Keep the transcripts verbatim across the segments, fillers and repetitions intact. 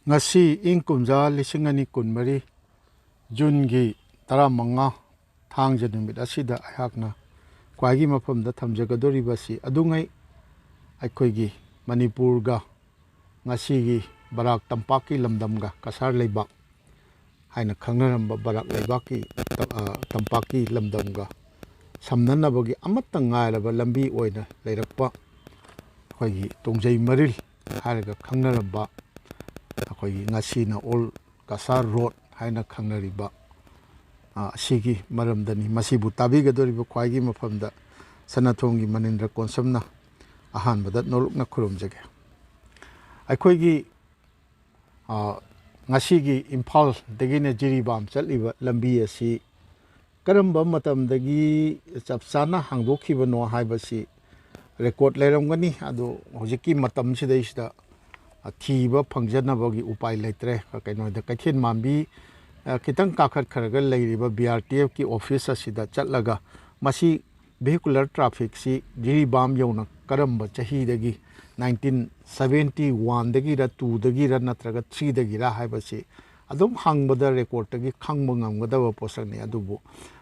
ꯉꯁꯤ ꯏꯪ ꯀꯨꯝꯖꯥ ꯂꯤꯁꯤꯡ ꯑꯅꯤ ꯀꯨꯟꯃꯔꯤ ꯖꯨꯟꯒꯤ ꯇꯔꯥꯃꯉꯥ, ꯊꯥꯡꯖ ꯅꯨꯃꯤꯠ ꯑꯁꯤꯗ ꯑꯩꯍꯥꯛꯅ ꯈ꯭ꯋꯥꯏꯒꯤ ꯃꯐꯝꯗ ꯊꯝꯖꯒꯗꯧꯔꯤꯕꯁꯤ ꯑꯗꯨꯉꯩ ꯑꯩꯈꯣꯏꯒꯤ ꯃꯅꯤꯄꯨꯔꯒ ꯉꯁꯤꯒꯤ ꯕꯔꯥꯛ ꯇꯝꯄꯥꯛꯀꯤ ꯂꯝꯗꯝꯒ, ꯀꯁꯥꯔ ꯂꯩꯕꯥꯛ ꯍꯥꯏꯅ ꯈꯪꯅꯔꯝꯕ ꯕꯔꯥꯛ ꯂꯩꯕꯥꯛꯀꯤ, ꯑ, ꯇꯝꯄꯥꯛꯀꯤ ꯂꯝꯗꯝꯒ ꯁꯝꯅꯅꯕꯒꯤ ꯑꯃꯠꯇ ꯉꯥꯏꯔꯕ ꯂꯝꯕꯤ ꯑꯣꯏꯅ ꯂꯩꯔꯛꯄ ꯑꯩꯈꯣꯏꯒꯤ ꯇꯣꯡꯖꯩ ꯃꯔꯤꯜ ꯍꯥꯏꯔꯒ ꯈꯪꯅꯔꯝꯕ ꯑꯩꯈꯣꯏꯒꯤ ꯉꯁꯤꯅ ꯑꯣꯜ ꯀꯁꯥꯔ ꯔꯣꯗ ꯍꯥꯏꯅ ꯈꯪꯅꯔꯤꯕ, ꯑ, ꯑꯁꯤꯒꯤ ꯃꯔꯝꯗꯅꯤ꯫ ꯃꯁꯤꯕꯨ ꯇꯥꯕꯤꯒꯗꯧꯔꯤꯕ ꯈ꯭ꯋꯥꯏꯒꯤ ꯃꯐꯝꯗ ꯁꯅꯥꯊꯣꯡꯒꯤ ꯃꯅꯤꯟꯗ꯭ꯔ ꯀꯣꯟꯁꯝꯅ ꯑꯍꯥꯟꯕꯗ ꯅꯣꯂꯨꯛꯅ ꯈꯨꯔꯨꯝꯖꯒꯦ꯫ ꯑꯩꯈꯣꯏꯒꯤ, ꯑ, ꯉꯁꯤꯒꯤ ꯏꯝꯐꯥꯜꯗꯒꯤꯅ ꯖꯤꯔꯤꯕꯥꯝ ꯆꯠꯂꯤꯕ ꯂꯝꯕꯤ ꯑꯁꯤ ꯀꯔꯝꯕ ꯃꯇꯝꯗꯒꯤ ꯆꯞ ꯆꯥꯅ ꯍꯥꯡꯗꯣꯛꯈꯤꯕꯅꯣ ꯍꯥꯏꯕꯁꯤ ꯔꯦꯀꯣꯔꯗ ꯂꯩꯔꯝꯒꯅꯤ꯫ ꯑꯗꯣ ꯍꯧꯖꯤꯛꯀꯤ ꯃꯇꯝꯁꯤꯗꯩꯁꯤꯗ ꯊꯤꯕ ꯐꯪꯖꯅꯕꯒꯤ ꯎꯄꯥꯏ ꯂꯩꯇ꯭ꯔꯦ꯫ ꯀꯩꯅꯣꯗ, ꯀꯩꯊꯦꯜ ꯃꯥꯟꯕꯤ, ꯑ, ꯈꯤꯇꯪ ꯀꯥꯈꯠꯈ꯭ꯔꯒ ꯂꯩꯔꯤꯕ ꯕꯤ ꯑꯥꯔ ꯇꯤ ꯑꯦꯐꯀꯤ ꯑꯣꯐꯤꯁ ꯑꯁꯤꯗ ꯆꯠꯂꯒ ꯃꯁꯤ vehicular trafficꯁꯤ ꯖꯤꯔꯤꯕꯥꯝ ꯌꯧꯅ ꯀꯔꯝꯕ ꯆꯍꯤꯗꯒꯤ, ꯅꯥꯏꯟꯇꯤꯟ ꯁꯕꯦꯟꯇꯤ ꯋꯥꯟꯗꯒꯤꯔ, ꯇꯨꯗꯒꯤꯔ ꯅꯠꯇ꯭ꯔꯒ ꯊ꯭ꯔꯤꯗꯒꯤꯔ ꯍꯥꯏꯕꯁꯤ ꯑꯗꯨꯝ ꯍꯪꯕꯗ ꯔꯦꯀꯣꯔꯗꯇꯒꯤ ꯈꯪꯕ ꯉꯝꯒꯗꯕ ꯄꯣꯠꯁꯛꯅꯤ꯫ ꯑꯗꯨꯕꯨ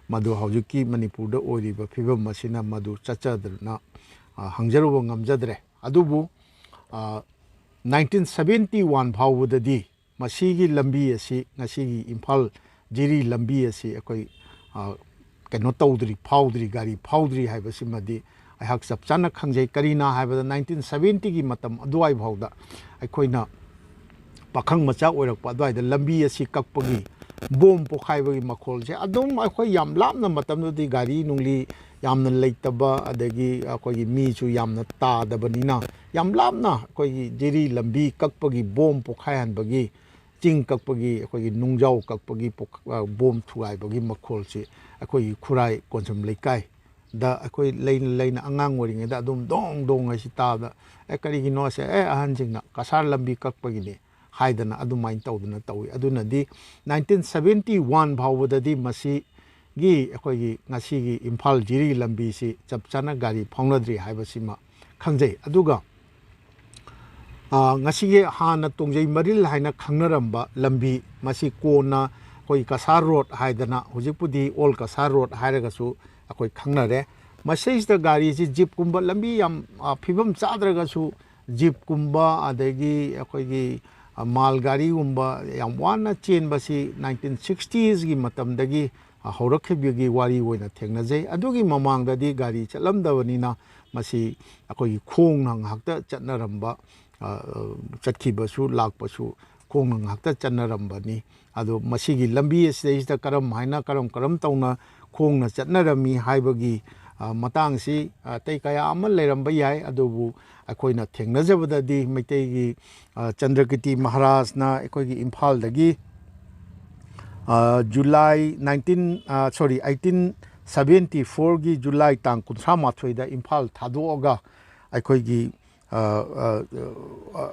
ꯃꯗꯨ ꯍꯧꯖꯤꯛꯀꯤ ꯃꯅꯤꯄꯨꯔꯗ ꯑꯣꯏꯔꯤꯕ ꯐꯤꯕꯝ ꯑꯁꯤꯅ ꯃꯗꯨ ꯆꯠꯆꯗꯅ, ꯑ, ꯍꯪꯖꯔꯨꯕ ꯉꯝꯖꯗ꯭ꯔꯦ꯫ ꯑꯗꯨꯕꯨ, ꯑ, ꯅꯥꯏꯟꯇꯤꯟ ꯁꯕꯦꯟꯇꯤ ꯋꯥꯟ ꯐꯥꯎꯕꯗꯗꯤ ꯃꯁꯤꯒꯤ ꯂꯝꯕꯤ ꯑꯁꯤ, ꯉꯁꯤꯒꯤ ꯏꯝꯐꯥꯜ ꯖꯤꯔꯤ ꯂꯝꯕꯤ ꯑꯁꯤ ꯑꯩꯈꯣꯏ, ꯑ, ꯀꯩꯅꯣ ꯇꯧꯗ꯭ꯔꯤ, ꯐꯥꯎꯗ꯭ꯔꯤ, ꯒꯥꯔꯤ ꯐꯥꯎꯗ꯭ꯔꯤ ꯍꯥꯏꯕꯁꯤꯃꯗꯤ ꯑꯩꯍꯥꯛ ꯆꯞ ꯆꯥꯅ ꯈꯪꯖꯩ꯫ ꯀꯔꯤꯅ ꯍꯥꯏꯕꯗ, ꯅꯥꯏꯟꯇꯤꯟ ꯁꯕꯦꯟꯇꯤꯒꯤ ꯃꯇꯝ ꯑꯗꯨꯋꯥꯏ ꯐꯥꯎꯗ ꯑꯩꯈꯣꯏꯅ ꯄꯥꯈꯪ ꯃꯆꯥ ꯑꯣꯏꯔꯛꯄ ꯑꯗꯨꯋꯥꯏꯗ ꯂꯝꯕꯤ ꯑꯁꯤ ꯀꯛꯄꯒꯤ, ꯕꯣꯝ ꯄꯣꯈꯥꯏꯕꯒꯤ ꯃꯈꯣꯜꯁꯦ ꯑꯗꯨꯝ ꯑꯩꯈꯣꯏ ꯌꯥꯝ ꯂꯥꯞꯅ, ꯃꯇꯝꯗꯨꯗꯤ ꯒꯥꯔꯤ ꯅꯨꯡꯂꯤ ꯌꯥꯝꯅ ꯂꯩꯇꯕ, ꯑꯗꯒꯤ ꯑꯩꯈꯣꯏꯒꯤ ꯃꯤꯁꯨ ꯌꯥꯝꯅ ꯇꯥꯗꯕꯅꯤꯅ, ꯌꯥꯝ ꯂꯥꯞꯅ ꯑꯩꯈꯣꯏꯒꯤ ꯖꯤꯔꯤ ꯂꯝꯕꯤ ꯀꯛꯄꯒꯤ, ꯕꯣꯝ ꯄꯣꯈꯥꯏꯍꯟꯕꯒꯤ, ꯆꯤꯡ ꯀꯛꯄꯒꯤ, ꯑꯩꯈꯣꯏꯒꯤ ꯅꯨꯡꯖꯥꯎ ꯀꯛꯄꯒꯤ ꯄꯣꯛ-, ꯑ, ꯕꯣꯝ ꯊꯨꯒꯥꯏꯕꯒꯤ ꯃꯈꯣꯜꯁꯤ ꯑꯩꯈꯣꯏꯒꯤ ꯈꯨꯔꯥꯏ ꯀꯣꯟꯁꯝ ꯂꯩꯀꯥꯏꯗ ꯑꯩꯈꯣꯏ ꯂꯩꯅ ꯂꯩꯅ ꯑꯉꯥꯡ ꯑꯣꯏꯔꯤꯉꯩꯗ ꯑꯗꯨꯝ ꯗꯣꯡ ꯗꯣꯡ ꯍꯥꯏꯁꯤ ꯇꯥꯕꯗ, "ꯑꯦ, ꯀꯔꯤꯒꯤꯅꯣ?" ꯁꯦ, "ꯑꯦ, ꯑꯍꯟꯁꯤꯡꯅ ꯀꯁꯥꯔ ꯂꯝꯕꯤ ꯀꯛꯄꯒꯤꯅꯤ" ꯍꯥꯏꯗꯅ ꯑꯗꯨꯃꯥꯏꯅ ꯇꯧꯗꯅ ꯇꯧꯏ꯫ ꯑꯗꯨꯅꯗꯤ ꯅꯥꯏꯟꯇꯤꯟ ꯁꯕꯦꯟꯇꯤ ꯋꯥꯟ ꯐꯥꯎꯕꯗꯗꯤ ꯃꯁꯤꯒꯤ, ꯑꯩꯈꯣꯏꯒꯤ ꯉꯁꯤꯒꯤ ꯏꯝꯐꯥꯜ ꯖꯤꯔꯤ ꯂꯝꯕꯤꯁꯤ ꯆꯞ ꯆꯥꯅ ꯒꯥꯔꯤ ꯐꯥꯎꯅꯗ꯭ꯔꯤ ꯍꯥꯏꯕꯁꯤꯃ ꯈꯪꯖꯩ꯫ ꯑꯗꯨꯒ ꯑ, ꯉꯁꯤꯒꯤ ꯍꯥꯟꯅ ꯇꯣꯡꯖꯩ ꯃꯔꯤꯜ ꯍꯥꯏꯅ ꯈꯪꯅꯔꯝꯕ ꯂꯝꯕꯤ, ꯃꯁꯤ ꯀꯣꯟꯅ ꯑꯩꯈꯣꯏ ꯀꯁꯥꯔ ꯔꯣꯗ ꯍꯥꯏꯗꯅ, ꯍꯧꯖꯤꯛꯄꯨꯗꯤ ꯑꯣꯜ ꯀꯁꯥꯔ ꯔꯣꯗ ꯍꯥꯏꯔꯒꯁꯨ ꯑꯩꯈꯣꯏ ꯈꯪꯅꯔꯦ꯫ ꯃꯁꯤꯁꯤꯗ ꯒꯥꯔꯤꯁꯤ ꯖꯤꯞꯀꯨꯝꯕ ꯂꯝꯕꯤ ꯌꯥꯝ, ꯑ, ꯐꯤꯕꯝ ꯆꯥꯗ꯭ꯔꯒꯁꯨ ꯖꯤꯞꯀꯨꯝꯕ, ꯑꯗꯒꯤ ꯑꯩꯈꯣꯏꯒꯤ, ꯑ, ꯃꯥꯜ ꯒꯥꯔꯤꯒꯨꯝꯕ ꯌꯥꯝ ꯋꯥꯅ ꯆꯦꯟꯕꯁꯤ ꯅꯥꯏꯟꯇꯤꯟ ꯁꯤꯛꯁꯇꯤꯁꯒꯤ ꯃꯇꯝꯗꯒꯤ, ꯑ, ꯍꯧꯔꯛꯈꯤꯕꯒꯤ ꯋꯥꯔꯤ ꯑꯣꯏꯅ ꯊꯦꯡꯅꯖꯩ꯫ ꯑꯗꯨꯒꯤ ꯃꯃꯥꯡꯗꯗꯤ ꯒꯥꯔꯤ ꯆꯠꯂꯝꯗꯕꯅꯤꯅ ꯃꯁꯤ ꯑꯩꯈꯣꯏꯒꯤ ꯈꯣꯡꯅ ꯉꯥꯏꯍꯥꯛꯇ ꯆꯠꯅꯔꯝꯕ, ꯑ, ꯆꯠꯈꯤꯕꯁꯨ ꯂꯥꯛꯄꯁꯨ ꯈꯣꯡꯅ ꯉꯥꯏꯍꯥꯛꯇ ꯆꯠꯅꯔꯝꯕꯅꯤ꯫ ꯑꯗꯣ ꯃꯁꯤꯒꯤ ꯂꯝꯕꯤ ꯑꯁꯤꯗꯩꯁꯤꯗ ꯀꯔꯝ ꯍꯥꯏꯅ, ꯀꯔꯝ ꯀꯔꯝ ꯇꯧꯅ ꯈꯣꯡꯅ ꯆꯠꯅꯔꯝꯃꯤ ꯍꯥꯏꯕꯒꯤ, ꯑ, ꯃꯇꯥꯡꯁꯤ ꯑꯇꯩ ꯀꯌꯥ ꯑꯃ ꯂꯩꯔꯝꯕ ꯌꯥꯏ, ꯑꯗꯨꯕꯨ ꯑꯩꯈꯣꯏꯅ ꯊꯦꯡꯅꯖꯕꯗꯗꯤ ꯃꯩꯇꯩꯒꯤ, ꯑ, ꯆꯟꯗ꯭ꯔꯀꯤꯔꯇꯤ ꯃꯍꯥꯔꯥꯖꯅ ꯑꯩꯈꯣꯏꯒꯤ ꯏꯝꯐꯥꯜꯗꯒꯤ, ꯑ, ꯖꯨꯂꯥꯏ ꯅꯥꯏꯟꯇꯤꯟ, ꯑ, ꯁꯣꯔꯤ, ꯑꯩꯠꯇꯤꯟ ꯁꯕꯦꯟꯇꯤ ꯐꯣꯔꯒꯤ ꯖꯨꯂꯥꯏ ꯇꯥꯡ ꯀꯨꯟꯊ꯭ꯔꯥ ꯃꯥꯊꯣꯏꯗ ꯏꯝꯐꯥꯜ ꯊꯥꯗꯣꯛꯑꯒ ꯑꯩꯈꯣꯏꯒꯤ, ꯑ, ꯑ, ꯑ,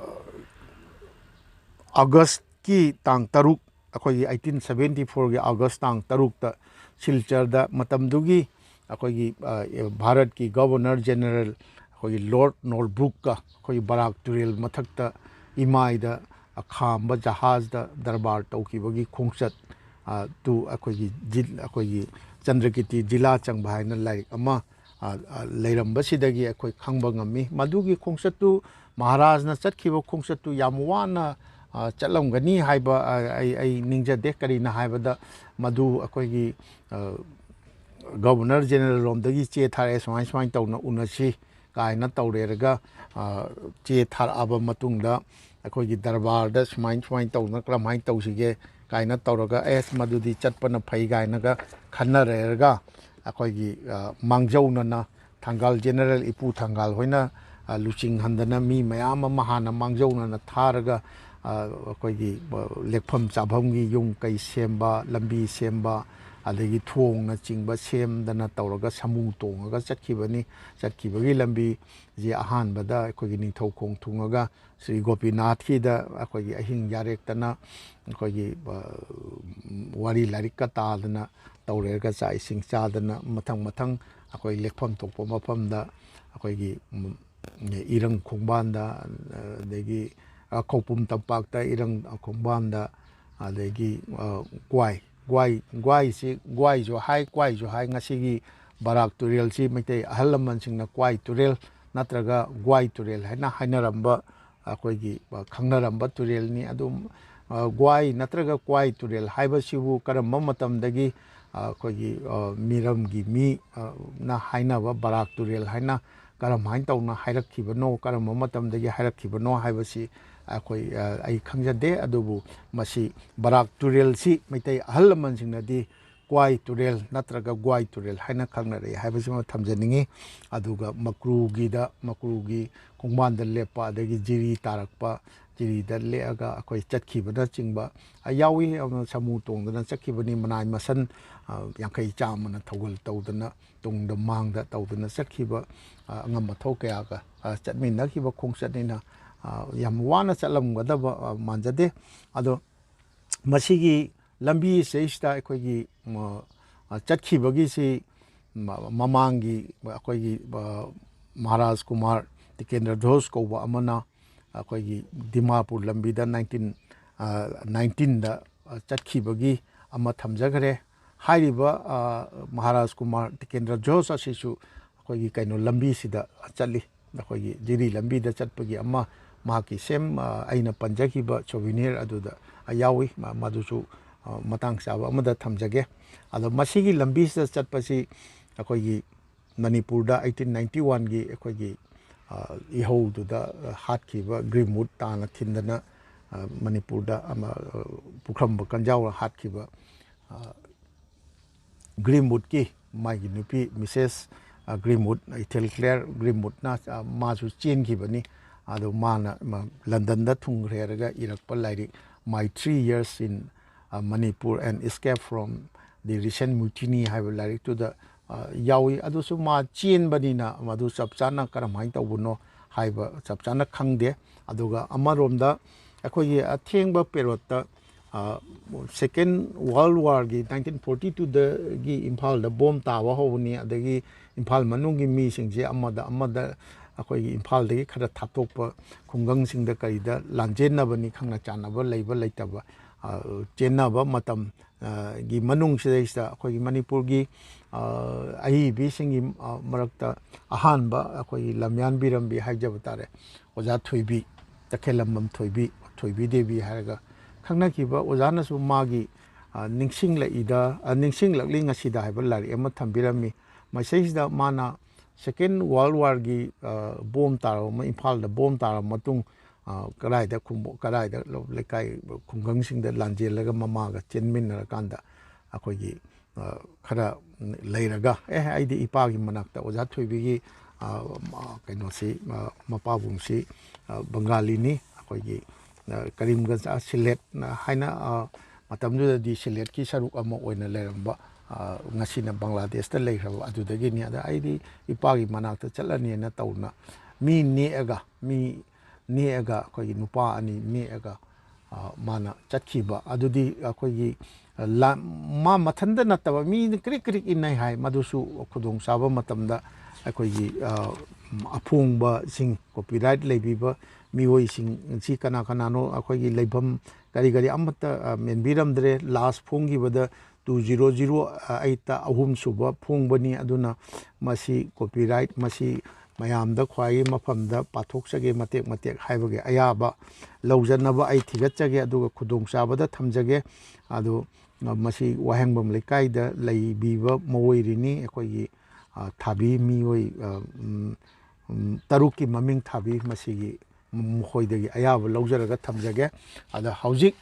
ꯑꯥꯒꯁꯀꯤ ꯇꯥꯡ ꯇꯔꯨꯛ, ꯑꯩꯈꯣꯏꯒꯤ ꯑꯩꯠꯇꯤꯟ ꯁꯕꯦꯟꯇꯤ ꯐꯣꯔꯒꯤ ꯑꯥꯒꯁ ꯇꯥꯡ ꯇꯔꯨꯛꯇ ꯁꯤꯜꯆꯔꯗ ꯃꯇꯝꯗꯨꯒꯤ ꯑꯩꯈꯣꯏꯒꯤ, ꯑ, ꯚꯥꯔꯠꯀꯤ ꯒꯕꯔꯅꯔ ꯖꯦꯅꯔꯦꯜ ꯑꯩꯈꯣꯏꯒꯤ ꯂꯣꯔꯗ ꯅꯣꯔꯕ꯭ꯔꯨꯛꯀ ꯑꯩꯈꯣꯏꯒꯤ ꯕꯔꯥꯛ ꯇꯨꯔꯦꯜ ꯃꯊꯛꯇ ꯏꯃꯥꯏꯗ ꯈꯥꯝꯕ ꯖꯍꯥꯖꯗ ꯗꯔꯕꯥꯔ ꯇꯧꯈꯤꯕꯒꯤ ꯈꯣꯡꯆꯠ, ꯑ, ꯇꯨ ꯑꯩꯈꯣꯏꯒꯤ ꯖꯤ-, ꯑꯩꯈꯣꯏꯒꯤ ꯆꯟꯗ꯭ꯔꯀꯤꯔꯇꯤ ꯖꯤꯂꯥ ꯆꯪꯕ ꯍꯥꯏꯅ ꯂꯥꯏꯔꯤꯛ ꯑꯃ, ꯑ, ꯑ, ꯂꯩꯔꯝꯕꯁꯤꯗꯒꯤ ꯑꯩꯈꯣꯏ ꯈꯪꯕ ꯉꯝꯃꯤ꯫ ꯃꯗꯨꯒꯤ ꯈꯣꯡꯆꯠꯇꯨ, ꯃꯍꯥꯔꯥꯖꯅ ꯆꯠꯈꯤꯕ ꯈꯣꯡꯆꯠꯇꯨ ꯌꯥꯝ ꯋꯥꯅ, ꯑ, ꯆꯠꯂꯝꯒꯅꯤ ꯍꯥꯏꯕ, ꯑ, ꯑꯩ, ꯑꯩ ꯅꯤꯡꯖꯗꯦ꯫ ꯀꯔꯤꯅ ꯍꯥꯏꯕꯗ ꯃꯗꯨ ꯑꯩꯈꯣꯏꯒꯤ, ꯑ, ꯒꯕꯔꯅꯔ ꯖꯦꯅꯔꯦꯜ ꯔꯣꯝꯗꯒꯤ ꯆꯦ ꯊꯥꯔꯛꯑꯦ, ꯁꯨꯃꯥꯏ ꯁꯨꯃꯥꯏꯅ ꯇꯧꯅ ꯎꯅꯁꯤ ꯀꯥꯏꯅ ꯇꯧꯔꯦꯔꯒ, ꯑ, ꯆꯦ ꯊꯥꯔꯛꯑꯕ ꯃꯇꯨꯡꯗ ꯑꯩꯈꯣꯏꯒꯤ ꯗꯔꯕꯥꯔꯗ ꯁꯨꯃꯥꯏ ꯁꯨꯃꯥꯏꯅ ꯇꯧꯗꯅ ꯀꯔꯝꯍꯥꯏꯅ ꯇꯧꯁꯤꯒꯦ ꯀꯥꯏꯅ ꯇꯧꯔꯒ, "ꯑꯦꯁ, ꯃꯗꯨꯗꯤ ꯆꯠꯄꯅ ꯐꯩ" ꯀꯥꯏꯅꯒ ꯈꯟꯅꯔꯦꯔꯒ ꯑꯩꯈꯣꯏꯒꯤ, ꯑ, ꯃꯥꯡꯖꯧꯅꯅ ꯊꯪꯒꯥꯜ ꯖꯦꯅꯔꯦꯜ ꯏꯄꯨ ꯊꯪꯒꯥꯜ ꯍꯣꯏꯅ, ꯑ, ꯂꯨꯆꯤꯡꯍꯟꯗꯅ ꯃꯤ ꯃꯌꯥꯝ ꯑꯃ ꯍꯥꯟꯅ ꯃꯥꯡꯖꯧꯅꯅ ꯊꯥꯔꯒ, ꯑ, ꯑꯩꯈꯣꯏꯒꯤ, ꯑ, ꯂꯦꯛꯐꯝ ꯆꯥꯐꯝꯒꯤ ꯌꯨꯝ ꯀꯩ ꯁꯦꯝꯕ, ꯂꯝꯕꯤ ꯁꯦꯝꯕ, ꯑꯗꯒꯤ ꯊꯣꯡꯅꯆꯤꯡꯕ ꯁꯦꯝꯗꯅ ꯇꯧꯔꯒ ꯁꯃꯨ ꯇꯣꯡꯉꯒ ꯆꯠꯈꯤꯕꯅꯤ꯫ ꯆꯠꯈꯤꯕꯒꯤ ꯂꯝꯕꯤꯁꯦ ꯑꯍꯥꯟꯕꯗ ꯑꯩꯈꯣꯏꯒꯤ ꯅꯤꯡꯊꯧꯈꯣꯡ ꯊꯨꯡꯉꯒ ꯁ꯭ꯔꯤ ꯒꯣꯄꯤꯅꯥꯊꯀꯤꯗ ꯑꯩꯈꯣꯏꯒꯤ ꯑꯍꯤꯡ ꯌꯥꯔꯦꯛꯇꯅ ꯑꯩꯈꯣꯏꯒꯤ, ꯑ, ꯋꯥꯔꯤ ꯂꯥꯏꯔꯤꯛꯀ ꯇꯥꯗꯅ ꯇꯧꯔꯦꯔꯒ ꯆꯥꯛ ꯏꯁꯤꯡ ꯆꯥꯗꯅ ꯃꯊꯪ ꯃꯊꯪ ꯑꯩꯈꯣꯏ ꯂꯦꯛꯐꯝ ꯊꯣꯛꯄ ꯃꯐꯝꯗ ꯑꯩꯈꯣꯏꯒꯤ, ꯎꯝ, ꯏꯔꯪ ꯈꯣꯡꯕꯥꯟꯗ, ꯑꯗꯒꯤ, ꯑ, ꯈꯧꯄꯨꯝ ꯇꯝꯄꯥꯛꯇ ꯏꯔꯪ ꯈꯣꯡꯕꯥꯟꯗ, ꯑꯗꯒꯤ, ꯑ, ꯒ꯭ꯋꯥꯏ, ꯒ꯭ꯋꯥꯏ, ꯒ꯭ꯋꯥꯏꯁꯤ, ꯒ꯭ꯋꯥꯏꯁꯨ ꯍꯥꯏ, ꯀ꯭ꯋꯥꯏꯁꯨ ꯍꯥꯏ꯫ ꯉꯁꯤꯒꯤ ꯕꯔꯥꯛ ꯇꯨꯔꯦꯜꯁꯤ ꯃꯩꯇꯩ ꯑꯍꯜ ꯂꯃꯟꯁꯤꯡꯅ ꯀ꯭ꯋꯥꯏ ꯇꯨꯔꯦꯜ ꯅꯠꯇ꯭ꯔꯒ ꯒ꯭ꯋꯥꯏ ꯇꯨꯔꯦꯜ ꯍꯥꯏꯅ ꯍꯥꯏꯅꯔꯝꯕ, ꯑꯩꯈꯣꯏꯒꯤ, ꯑ, ꯈꯪꯅꯔꯝꯕ ꯇꯨꯔꯦꯜꯅꯤ꯫ ꯑꯗꯨ, ꯑ, ꯒ꯭ꯋꯥꯏ ꯅꯠꯇ꯭ꯔꯒ ꯀ꯭ꯋꯥꯏ ꯇꯨꯔꯦꯜ ꯍꯥꯏꯕꯁꯤꯕꯨ ꯀꯔꯝꯕ ꯃꯇꯝꯗꯒꯤ, ꯑ, ꯑꯩꯈꯣꯏꯒꯤ, ꯑ, ꯃꯤꯔꯝꯒꯤ ꯃꯤ, ꯑ, ꯅ ꯍꯥꯏꯅꯕ ꯕꯔꯥꯛ ꯇꯨꯔꯦꯜ ꯍꯥꯏꯅ ꯀꯔꯝꯍꯥꯏꯅ ꯇꯧꯅ ꯍꯥꯏꯔꯛꯈꯤꯕꯅꯣ, ꯀꯔꯝꯕ ꯃꯇꯝꯗꯒꯤ ꯍꯥꯏꯔꯛꯈꯤꯕꯅꯣ ꯍꯥꯏꯕꯁꯤ ꯑꯩꯈꯣꯏ, ꯑ, ꯑꯩ ꯈꯪꯖꯗꯦ꯫ ꯑꯗꯨꯕꯨ ꯃꯁꯤ ꯕꯔꯥꯛ ꯇꯨꯔꯦꯜꯁꯤ ꯃꯩꯇꯩ ꯑꯍꯜ ꯂꯃꯟꯁꯤꯡꯅꯗꯤ ꯀ꯭ꯋꯥꯏ ꯇꯨꯔꯦꯜ ꯅꯠꯇ꯭ꯔꯒ ꯒ꯭ꯋꯥꯏ ꯇꯨꯔꯦꯜ ꯍꯥꯏꯅ ꯈꯪꯅꯔꯛꯏ ꯍꯥꯏꯕꯁꯤꯃ ꯊꯝꯖꯅꯤꯡꯉꯤ꯫ ꯑꯗꯨꯒ ꯃꯀ꯭ꯔꯨꯒꯤꯗ, ꯃꯀ꯭ꯔꯨꯒꯤ ꯈꯣꯡꯕꯥꯟꯗ ꯂꯦꯞꯄ, ꯑꯗꯒꯤ ꯖꯤꯔꯤ ꯇꯥꯔꯛꯄ, ꯖꯤꯔꯤꯗ ꯂꯦꯛꯑꯒ ꯑꯩꯈꯣꯏ ꯆꯠꯈꯤꯕꯅꯆꯤꯡꯕ, ꯑ, ꯌꯥꯎꯏ꯫ ꯑꯗꯨꯅ ꯁꯥꯃꯨ ꯇꯣꯡꯗꯅ ꯆꯠꯈꯤꯕꯅꯤ, ꯃꯅꯥꯏ ꯃꯁꯟ, ꯑ, ꯌꯥꯡꯈꯩ ꯆꯥꯝꯃꯅ ꯊꯧꯒꯜ ꯇꯧꯗꯅ, ꯇꯨꯡꯗ ꯃꯥꯡꯗ ꯇꯧꯗꯅ ꯆꯠꯈꯤꯕ, ꯑ, ꯑꯉꯝ ꯑꯊꯧ ꯀꯌꯥꯒ, ꯑ, ꯆꯠꯃꯤꯟꯅꯈꯤꯕ ꯈꯣꯡꯆꯠꯅꯤꯅ, ꯑ, ꯌꯥꯝ ꯋꯥꯅ ꯆꯠꯂꯝꯒꯗꯕ, ꯑ, ꯃꯥꯟꯖꯗꯦ꯫ ꯑꯗꯣ ꯃꯁꯤꯒꯤ ꯂꯝꯕꯤ ꯁꯤꯗꯩꯁꯤꯗ ꯑꯩꯈꯣꯏꯒꯤ, ꯃ-, ꯑ, ꯆꯠꯈꯤꯕꯒꯤꯁꯤ ꯃ-, ꯃꯃꯥꯡꯒꯤ ꯑꯩꯈꯣꯏꯒꯤ, ꯑ, ꯃꯍꯥꯔꯥꯖ ꯀꯨꯃꯥꯔ ꯇꯤꯀꯦꯟꯗ꯭ꯔ ꯖꯣꯁ ꯀꯧꯕ ꯑꯃꯅ ꯑꯩꯈꯣꯏꯒꯤ ꯗꯤꯃꯥꯄꯨꯔ ꯂꯝꯕꯤꯗ ꯅꯥꯏꯟꯇꯤꯟ, ꯑ, ꯅꯥꯏꯟꯇꯤꯟꯗ, ꯑ, ꯆꯠꯈꯤꯕꯒꯤ ꯑꯃ ꯊꯝꯖꯈ꯭ꯔꯦ꯫ ꯍꯥꯏꯔꯤꯕ, ꯑ, ꯃꯍꯥꯔꯥꯖ ꯀꯨꯃꯥꯔ ꯇꯤꯀꯦꯟꯗ꯭ꯔ ꯖꯣꯁ ꯑꯁꯤꯁꯨ ꯑꯩꯈꯣꯏꯒꯤ ꯀꯩꯅꯣ ꯂꯝꯕꯤꯁꯤꯗ ꯆꯠꯂꯤ꯫ ꯑꯩꯈꯣꯏꯒꯤ ꯖꯤꯔꯤ ꯂꯝꯕꯤꯗ ꯆꯠꯄꯒꯤ ꯑꯃ ꯃꯍꯥꯛꯀꯤ ꯁꯦꯝ, ꯑ, ꯑꯩꯅ ꯄꯟꯖꯈꯤꯕ ꯁꯣꯚꯤꯅꯤꯌꯔ ꯑꯗꯨꯗ ꯌꯥꯎꯏ꯫ ꯃ-, ꯃꯗꯨꯁꯨ, ꯑ, ꯃꯇꯥꯡ ꯆꯥꯕ ꯑꯃꯗ ꯊꯝꯖꯒꯦ꯫ ꯑꯗꯣ ꯃꯁꯤꯒꯤ ꯂꯝꯕꯤꯁꯤꯗ ꯆꯠꯄꯁꯤ ꯑꯩꯈꯣꯏꯒꯤ ꯃꯅꯤꯄꯨꯔꯗ ꯑꯩꯠꯇꯤꯟ ꯅꯥꯏꯟꯇꯤ ꯋꯥꯟꯒꯤ ꯑꯩꯈꯣꯏꯒꯤ, ꯑ, ꯏꯍꯧꯗꯨꯗ ꯍꯥꯠꯈꯤꯕ ꯒ꯭ꯔꯤꯝꯋꯨꯗ ꯇꯥꯅ ꯊꯤꯟꯗꯅ, ꯑ, ꯃꯅꯤꯄꯨꯔꯗ ꯑꯃ, ꯑ, ꯄꯨꯈ꯭ꯔꯝꯕ ꯀꯟꯖꯥꯎꯔ ꯍꯥꯠꯈꯤꯕ, ꯑ, ꯒ꯭ꯔꯤꯝꯋꯨꯗꯀꯤ ꯃꯥꯒꯤ ꯅꯨꯄꯤ ꯃꯤꯁꯦꯁ, ꯑ, ꯒ꯭ꯔꯤꯝꯋꯨꯗ, ꯏꯊꯦꯜ ꯀ꯭ꯂꯦꯌꯔ ꯒ꯭ꯔꯤꯝꯋꯨꯗꯅ, ꯑ, ꯃꯥꯁꯨ ꯆꯦꯟꯈꯤꯕꯅꯤ꯫ ꯑꯗꯣ ꯃꯥꯅ, ꯃ-, ꯂꯟꯗꯟꯗ ꯊꯨꯡꯈ꯭ꯔꯦ ꯍꯥꯏꯔꯒ ꯏꯔꯛꯄ ꯂꯥꯏꯔꯤꯛ My Three Years in, ꯑ, Manipur and Escape from the Recent Mutiny ꯍꯥꯏꯕ ꯂꯥꯏꯔꯤꯛꯇꯨꯗ, ꯑ, ꯌꯥꯎꯏ꯫ ꯑꯗꯨꯁꯨ ꯃꯥ ꯆꯦꯟꯕꯅꯤꯅ ꯃꯗꯨ ꯆꯞ ꯆꯥꯅ ꯀꯔꯝꯍꯥꯏꯅ ꯇꯧꯕꯅꯣ ꯍꯥꯏꯕ ꯆꯞ ꯆꯥꯅ ꯈꯪꯗꯦ꯫ ꯑꯗꯨꯒ ꯑꯃꯔꯣꯝꯗ ꯑꯩꯈꯣꯏꯒꯤ ꯑꯊꯦꯡꯕ ꯄꯦꯔꯣꯠꯇ, ꯑ, Second World Warꯒꯤ ꯅꯥꯏꯟꯇꯤꯟ ꯐꯣꯔꯇꯤ ꯇꯨꯗꯒꯤ ꯏꯝꯐꯥꯜꯗ ꯕꯣꯝ ꯇꯥꯕ ꯍꯧꯕꯅꯤ, ꯑꯗꯒꯤ ꯏꯝꯐꯥꯜ ꯃꯅꯨꯡꯒꯤ ꯃꯤꯁꯤꯡꯁꯦ ꯑꯃꯗ ꯑꯃꯗ, ꯑꯩꯈꯣꯏꯒꯤ ꯏꯝꯐꯥꯜꯗꯒꯤ ꯈꯔ ꯊꯥꯞꯇꯣꯛꯄ ꯈꯨꯡꯒꯪꯁꯤꯡꯗ ꯀꯔꯤꯗ ꯂꯥꯟꯖꯦꯟꯅꯕꯅꯤ, ꯈꯪꯅ ꯆꯥꯟꯅꯕ ꯂꯩꯕ ꯂꯩꯇꯕ, ꯑ, ꯆꯦꯟꯅꯕ ꯃꯇꯝ, ꯑ, ꯒꯤ ꯃꯅꯨꯡꯁꯤꯗꯩꯁꯤꯗ ꯑꯩꯈꯣꯏꯒꯤ ꯃꯅꯤꯄꯨꯔꯒꯤ, ꯑ, ꯑꯏꯕꯤꯁꯤꯡꯒꯤ, ꯑ, ꯃꯔꯛꯇ ꯑꯍꯥꯟꯕ ꯑꯩꯈꯣꯏꯒꯤ ꯂꯝꯌꯥꯟꯕꯤꯔꯝꯕꯤ ꯍꯥꯏꯖꯕ ꯇꯥꯔꯦ, ꯑꯣꯖꯥ ꯊꯣꯏꯕꯤ, ꯇꯈꯦꯜꯂꯝꯕꯝ ꯊꯣꯏꯕꯤ, ꯊꯣꯏꯕꯤ ꯗꯦꯕꯤ ꯍꯥꯏꯔꯒ ꯈꯪꯅꯈꯤꯕ ꯑꯣꯖꯥꯅꯁꯨ ꯃꯥꯒꯤ, ꯑ, ꯅꯤꯡꯁꯤꯡꯂꯛꯏꯗ, ꯑ, ꯅꯤꯡꯁꯤꯡꯂꯛꯂꯤ ꯉꯁꯤꯗ ꯍꯥꯏꯕ ꯂꯥꯏꯔꯤꯛ ꯑꯃ ꯊꯝꯕꯤꯔꯝꯃꯤ꯫ ꯃꯁꯤꯁꯤꯗ ꯃꯥꯅ Second World War ꯒꯤ, ꯑ, ꯕꯣꯝ ꯇꯥꯔꯕ ꯃ-, ꯏꯝꯐꯥꯜꯗ ꯕꯣꯝ ꯇꯥꯔꯕ ꯃꯇꯨꯡ, ꯑ, ꯀꯗꯥꯏꯗ ꯈꯨꯡꯕꯣ-, ꯀꯗꯥꯏꯗ ꯂꯩꯀꯥꯏ ꯈꯨꯡꯒꯪꯁꯤꯡꯗ ꯂꯥꯟꯖꯦꯜꯂꯒ ꯃꯃꯥꯒ ꯆꯦꯟꯃꯤꯟꯅꯔꯀꯥꯟꯗ ꯑꯩꯈꯣꯏꯒꯤ, ꯑ, ꯈꯔ ꯂꯩꯔꯒ, "ꯑꯦ, ꯑꯩꯗꯤ ꯏꯄꯥꯒꯤ ꯃꯅꯥꯛꯇ ꯑꯣꯖꯥ ꯊꯣꯏꯕꯤꯒꯤ, ꯑ, ꯃ-, ꯀꯩꯅꯣꯁꯤ, ꯑ, ꯃꯄꯥꯕꯨꯡꯁꯤ, ꯑ, ꯕꯪꯒꯥꯂꯤꯅꯤ, ꯑꯩꯈꯣꯏꯒꯤ, ꯑ, ꯀꯔꯤꯝꯒꯟꯖ, ꯑ, ꯁꯤꯂꯦꯠ ꯍꯥꯏꯅ, ꯑ, ꯃꯇꯝꯗꯨꯗꯗꯤ ꯁꯤꯂꯦꯠꯀꯤ ꯁꯔꯨꯛ ꯑꯃ ꯑꯣꯏꯅ ꯂꯩꯔꯝꯕ, ꯑ, ꯉꯁꯤꯅ ꯕꯪꯒ꯭ꯂꯥꯗꯦꯁꯇ ꯂꯩꯈ꯭ꯔꯕ ꯑꯗꯨꯗꯒꯤꯅꯤ꯫ ꯑꯗ ꯑꯩꯗꯤ ꯏꯄꯥꯒꯤ ꯃꯅꯥꯛꯇ ꯆꯠꯂꯅꯤꯅ ꯇꯧꯅ ꯃꯤ ꯅꯦꯛꯑꯒ, ꯃꯤ ꯅꯦꯛꯑꯒ, ꯑꯩꯈꯣꯏꯒꯤ ꯅꯨꯄꯥ ꯑꯅꯤ ꯅꯦꯛꯑꯒ, ꯑ, ꯃꯥꯅ ꯆꯠꯈꯤꯕ ꯑꯗꯨꯗꯤ ꯑꯩꯈꯣꯏꯒꯤ, ꯑ, ꯂꯥꯟ-, ꯃꯥ ꯃꯊꯟꯇ ꯅꯠꯇꯕ ꯃꯤ ꯀ꯭ꯔꯤꯛ ꯀ꯭ꯔꯤꯛ ꯏꯟꯅꯩ ꯍꯥꯏ꯫ ꯃꯗꯨꯁꯨ ꯈꯨꯗꯣꯡꯆꯥꯕ ꯃꯇꯝꯗ ꯑꯩꯈꯣꯏꯒꯤ, ꯑ, ꯑꯐꯣꯡꯕꯁꯤꯡ, copyright ꯂꯩꯕꯤꯕ ꯃꯤꯑꯣꯏꯁꯤꯡ ꯁꯤ ꯀꯅꯥ ꯀꯅꯥꯅꯣ, ꯑꯩꯈꯣꯏꯒꯤ ꯂꯩꯐꯝ ꯀꯔꯤ ꯀꯔꯤ ꯑꯃꯠꯇ, ꯑ, ꯃꯦꯟꯕꯤꯔꯝꯗ꯭ꯔꯦ꯫ Last ꯐꯣꯡꯈꯤꯕꯗ two zero zero eight ꯑꯍꯨꯝꯁꯨꯕ ꯐꯣꯡꯕꯅꯤ꯫ ꯑꯗꯨꯅ ꯃꯁꯤ copyright, ꯃꯁꯤ ꯃꯌꯥꯝꯗ ꯈ꯭ꯋꯥꯏꯒꯤ ꯃꯐꯝꯗ ꯄꯥꯊꯣꯛꯆꯒꯦ, ꯃꯇꯦꯛ ꯃꯇꯦꯛ ꯍꯥꯏꯕꯒꯤ ꯑꯌꯥꯕ ꯂꯧꯖꯅꯕ ꯑꯩ ꯊꯤꯒꯠꯆꯒꯦ, ꯑꯗꯨꯒ ꯈꯨꯗꯣꯡꯆꯥꯕꯗ ꯊꯝꯖꯒꯦ꯫ ꯑꯗꯨ ꯃꯁꯤ ꯋꯥꯍꯦꯡꯕꯝ ꯂꯩꯀꯥꯏꯗ ꯂꯩꯕꯤꯕ ꯃꯑꯣꯏꯔꯤꯅꯤ꯫ ꯑꯩꯈꯣꯏꯒꯤ, ꯑ, ꯊꯥꯕꯤ ꯃꯤꯑꯣꯏ, ꯑ, ꯎꯝ, ꯎꯝ, ꯇꯔꯨꯛꯀꯤ ꯃꯃꯤꯡ ꯊꯥꯕꯤ, ꯃꯁꯤꯒꯤ ꯃꯈꯣꯏꯗꯒꯤ ꯑꯌꯥꯕ ꯂꯧꯖꯔꯒ ꯊꯝꯖꯒꯦ꯫ ꯑꯗ ꯍꯧꯖꯤꯛ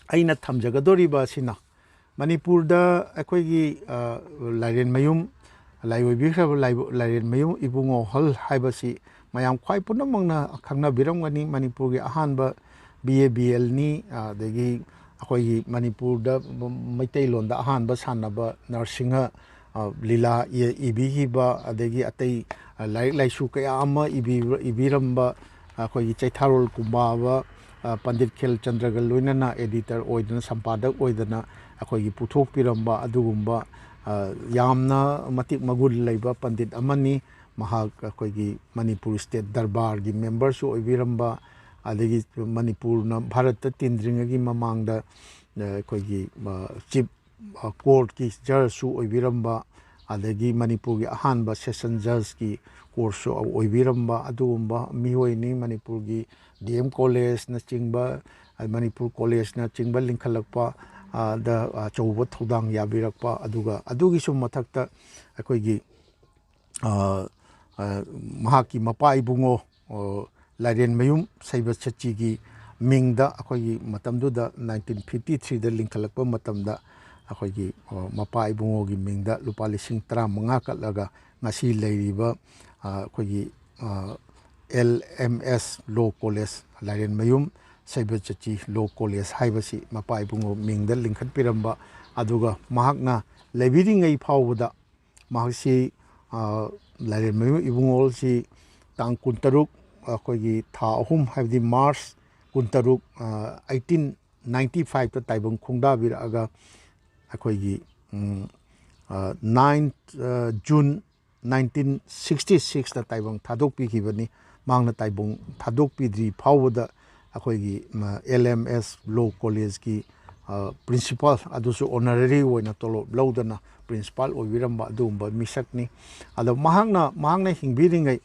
ꯑꯩꯅ ꯊꯝꯖꯒꯗꯧꯔꯤꯕ ꯑꯁꯤꯅ ꯃꯅꯤꯄꯨꯔꯗ ꯑꯩꯈꯣꯏꯒꯤ, ꯑ, ꯂꯥꯏꯔꯦꯟꯃꯌꯨꯝ, ꯂꯥꯏꯑꯣꯏꯕꯤꯈ꯭ꯔꯕ ꯂꯥꯏꯕ-, ꯂꯥꯏꯔꯦꯟꯃꯌꯨꯝ ꯏꯕꯨꯡꯉꯣꯍꯜ ꯍꯥꯏꯕꯁꯤ ꯃꯌꯥꯝ ꯈ꯭ꯋꯥꯏ ꯄꯨꯝꯅꯃꯛꯅ ꯈꯪꯅꯕꯤꯔꯝꯒꯅꯤ꯫ ꯃꯅꯤꯄꯨꯔꯒꯤ ꯑꯍꯥꯟꯕ B A B L ꯅꯤ, ꯑꯗꯒꯤ ꯑꯩꯈꯣꯏꯒꯤ ꯃꯅꯤꯄꯨꯔꯗ ꯃꯩꯇꯩꯂꯣꯟꯗ ꯑꯍꯥꯟꯕ ꯁꯥꯟꯅꯕ ꯅꯔꯁꯤꯡꯍ, ꯑ, ꯂꯤꯂꯥ ꯏ-, ꯏꯕꯤꯈꯤꯕ, ꯑꯗꯒꯤ ꯑꯇꯩ, ꯑ, ꯂꯥꯏꯔꯤꯛ ꯂꯥꯏꯁꯨ ꯀꯌꯥ ꯑꯃ ꯏꯕꯤꯕ-, ꯏꯕꯤꯔꯝꯕ, ꯑꯩꯈꯣꯏꯒꯤ ꯆꯩꯊꯥꯔꯣꯜ ꯀꯨꯝꯕꯥꯕ, ꯑ, ꯄꯟꯗꯤꯠ ꯈꯦꯜꯆꯟꯗ꯭ꯔꯒ ꯂꯣꯏꯅꯅ editor ꯑꯣꯏꯗꯅ, ꯁꯝꯄꯥꯗꯛ ꯑꯣꯏꯗꯅ ꯑꯩꯈꯣꯏꯒꯤ ꯄꯨꯊꯣꯛꯄꯤꯔꯝꯕ ꯑꯗꯨꯒꯨꯝꯕ, ꯑ, ꯌꯥꯝꯅ ꯃꯇꯤꯛ ꯃꯒꯨꯟ ꯂꯩꯕ ꯄꯟꯗꯤꯠ ꯑꯃꯅꯤ꯫ ꯃꯍꯥꯛ ꯑꯩꯈꯣꯏꯒꯤ ꯃꯅꯤꯄꯨꯔ ꯁ꯭ꯇꯦꯠ ꯗꯔꯕꯥꯔꯒꯤ ꯃꯦꯝꯕꯔꯁꯨ ꯑꯣꯏꯕꯤꯔꯝꯕ, ꯑꯗꯒꯤ ꯃꯅꯤꯄꯨꯔꯅ ꯚꯥꯔꯠꯇ ꯇꯤꯟꯗ꯭ꯔꯤꯉꯩꯒꯤ ꯃꯃꯥꯡꯗ, ꯑ, ꯑꯩꯈꯣꯏꯒꯤ, ꯑ, ꯆꯤꯞ, ꯑ, ꯀꯣꯔꯠꯀꯤ ꯖꯖꯁꯨ ꯑꯣꯏꯕꯤꯔꯝꯕ, ꯑꯗꯒꯤ ꯃꯅꯤꯄꯨꯔꯒꯤ ꯑꯍꯥꯟꯕ ꯁꯦꯁꯟ ꯖꯖꯀꯤ ꯀꯣꯔꯠꯁꯨ ꯑꯣꯏꯕꯤꯔꯝꯕ ꯑꯗꯨꯒꯨꯝꯕ ꯃꯤꯑꯣꯏꯅꯤ꯫ ꯃꯅꯤꯄꯨꯔꯒꯤ ꯗꯤ ꯑꯦꯝ ꯀꯣꯂꯦꯖꯅꯆꯤꯡꯕ, ꯑ, ꯃꯅꯤꯄꯨꯔ ꯀꯣꯂꯦꯖꯅꯆꯤꯡꯕ ꯂꯤꯡꯈꯠꯂꯛꯄ, ꯑ, ꯗ ꯑꯆꯧꯕ ꯊꯧꯗꯥꯡ ꯌꯥꯕꯤꯔꯛꯄ, ꯑꯗꯨꯒ ꯑꯗꯨꯒꯤꯁꯨ ꯃꯊꯛꯇ ꯑꯩꯈꯣꯏꯒꯤ, ꯑ, ꯑ, ꯃꯍꯥꯛꯀꯤ ꯃꯄꯥ ꯏꯕꯨꯡꯉꯣ, ꯑ, ꯂꯥꯏꯔꯦꯟꯃꯌꯨꯝ ꯁꯩꯕ ꯁꯆꯤꯒꯤ ꯃꯤꯡꯗ ꯑꯩꯈꯣꯏꯒꯤ ꯃꯇꯝꯗꯨꯗ nineteen fifty threeꯗ ꯂꯤꯡꯈꯠꯂꯛꯄ ꯃꯇꯝꯗ ꯑꯩꯈꯣꯏꯒꯤ, ꯑ, ꯃꯄꯥ ꯏꯕꯨꯡꯉꯣꯒꯤ ꯃꯤꯡꯗ ꯂꯨꯄꯥ ꯂꯤꯁꯤꯡ ꯇꯔꯥꯃꯉꯥ ꯀꯠꯂꯒ ꯉꯁꯤ ꯂꯩꯔꯤꯕ, ꯑ, ꯑꯩꯈꯣꯏꯒꯤ, ꯑ, L M S Law College ꯂꯥꯏꯔꯦꯟꯃꯌꯨꯝ ꯁꯩꯕ ꯆꯆꯤ Law College ꯍꯥꯏꯕꯁꯤ ꯃꯄꯥ ꯏꯕꯨꯡꯉꯣ ꯃꯤꯡꯗ ꯂꯤꯡꯈꯠꯄꯤꯔꯝꯕ, ꯑꯗꯨꯒ ꯃꯍꯥꯛꯅ ꯂꯩꯕꯤꯔꯤꯉꯩ ꯐꯥꯎꯕꯗ ꯃꯍꯥꯛꯁꯤ, ꯑ, ꯂꯥꯏꯔꯦꯟꯃꯌꯨꯝ ꯏꯕꯨꯡꯉꯣꯁꯤ ꯇꯥꯡ ꯀꯨꯟꯇꯔꯨꯛ, ꯑꯩꯈꯣꯏꯒꯤ ꯊꯥ ꯑꯍꯨꯝ, ꯍꯥꯏꯕꯗꯤ March ꯀꯨꯟꯇꯔꯨꯛ, ꯑ, eighteen ninety fiveꯇ ꯇꯥꯏꯕꯪ ꯈꯣꯡꯗꯥꯕꯤꯔꯛꯑꯒ ꯑꯩꯈꯣꯏꯒꯤ, ꯎꯝ, ꯑ, nine, ꯑ, June nineteen sixty sixꯇ ꯇꯥꯏꯕꯪ ꯊꯥꯗꯣꯛꯄꯤꯈꯤꯕꯅꯤ꯫ ꯃꯍꯥꯛꯅ ꯇꯥꯏꯕꯪ ꯊꯥꯗꯣꯛꯄꯤꯗ꯭ꯔꯤ ꯐꯥꯎꯕꯗ ꯑꯩꯈꯣꯏꯒꯤ, ꯃ, L M S Law Collegeꯀꯤ, ꯑ, principal ꯑꯗꯨꯁꯨ honorary ꯑꯣꯏꯅ ꯇꯣꯂꯣꯞ ꯂꯧꯗꯅ principal ꯑꯣꯏꯕꯤꯔꯝꯕ ꯑꯗꯨꯒꯨꯝꯕ ꯃꯤꯁꯛꯅꯤ꯫ ꯑꯗꯣ ꯃꯍꯥꯛꯅ, ꯃꯍꯥꯛꯅ ꯍꯤꯡꯕꯤꯔꯤꯉꯩ,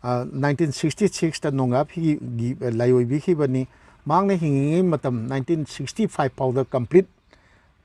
ꯑ, nineteen sixty sixꯇ ꯅꯣꯡꯌꯥ ꯐꯤꯒꯤ, ꯒꯤ, ꯂꯥꯏꯑꯣꯏꯕꯤꯈꯤꯕꯅꯤ꯫ ꯃꯍꯥꯛꯅ ꯍꯤꯡꯉꯤꯉꯩ ꯃꯇꯝ nineteen sixty five ꯐꯥꯎꯗ complete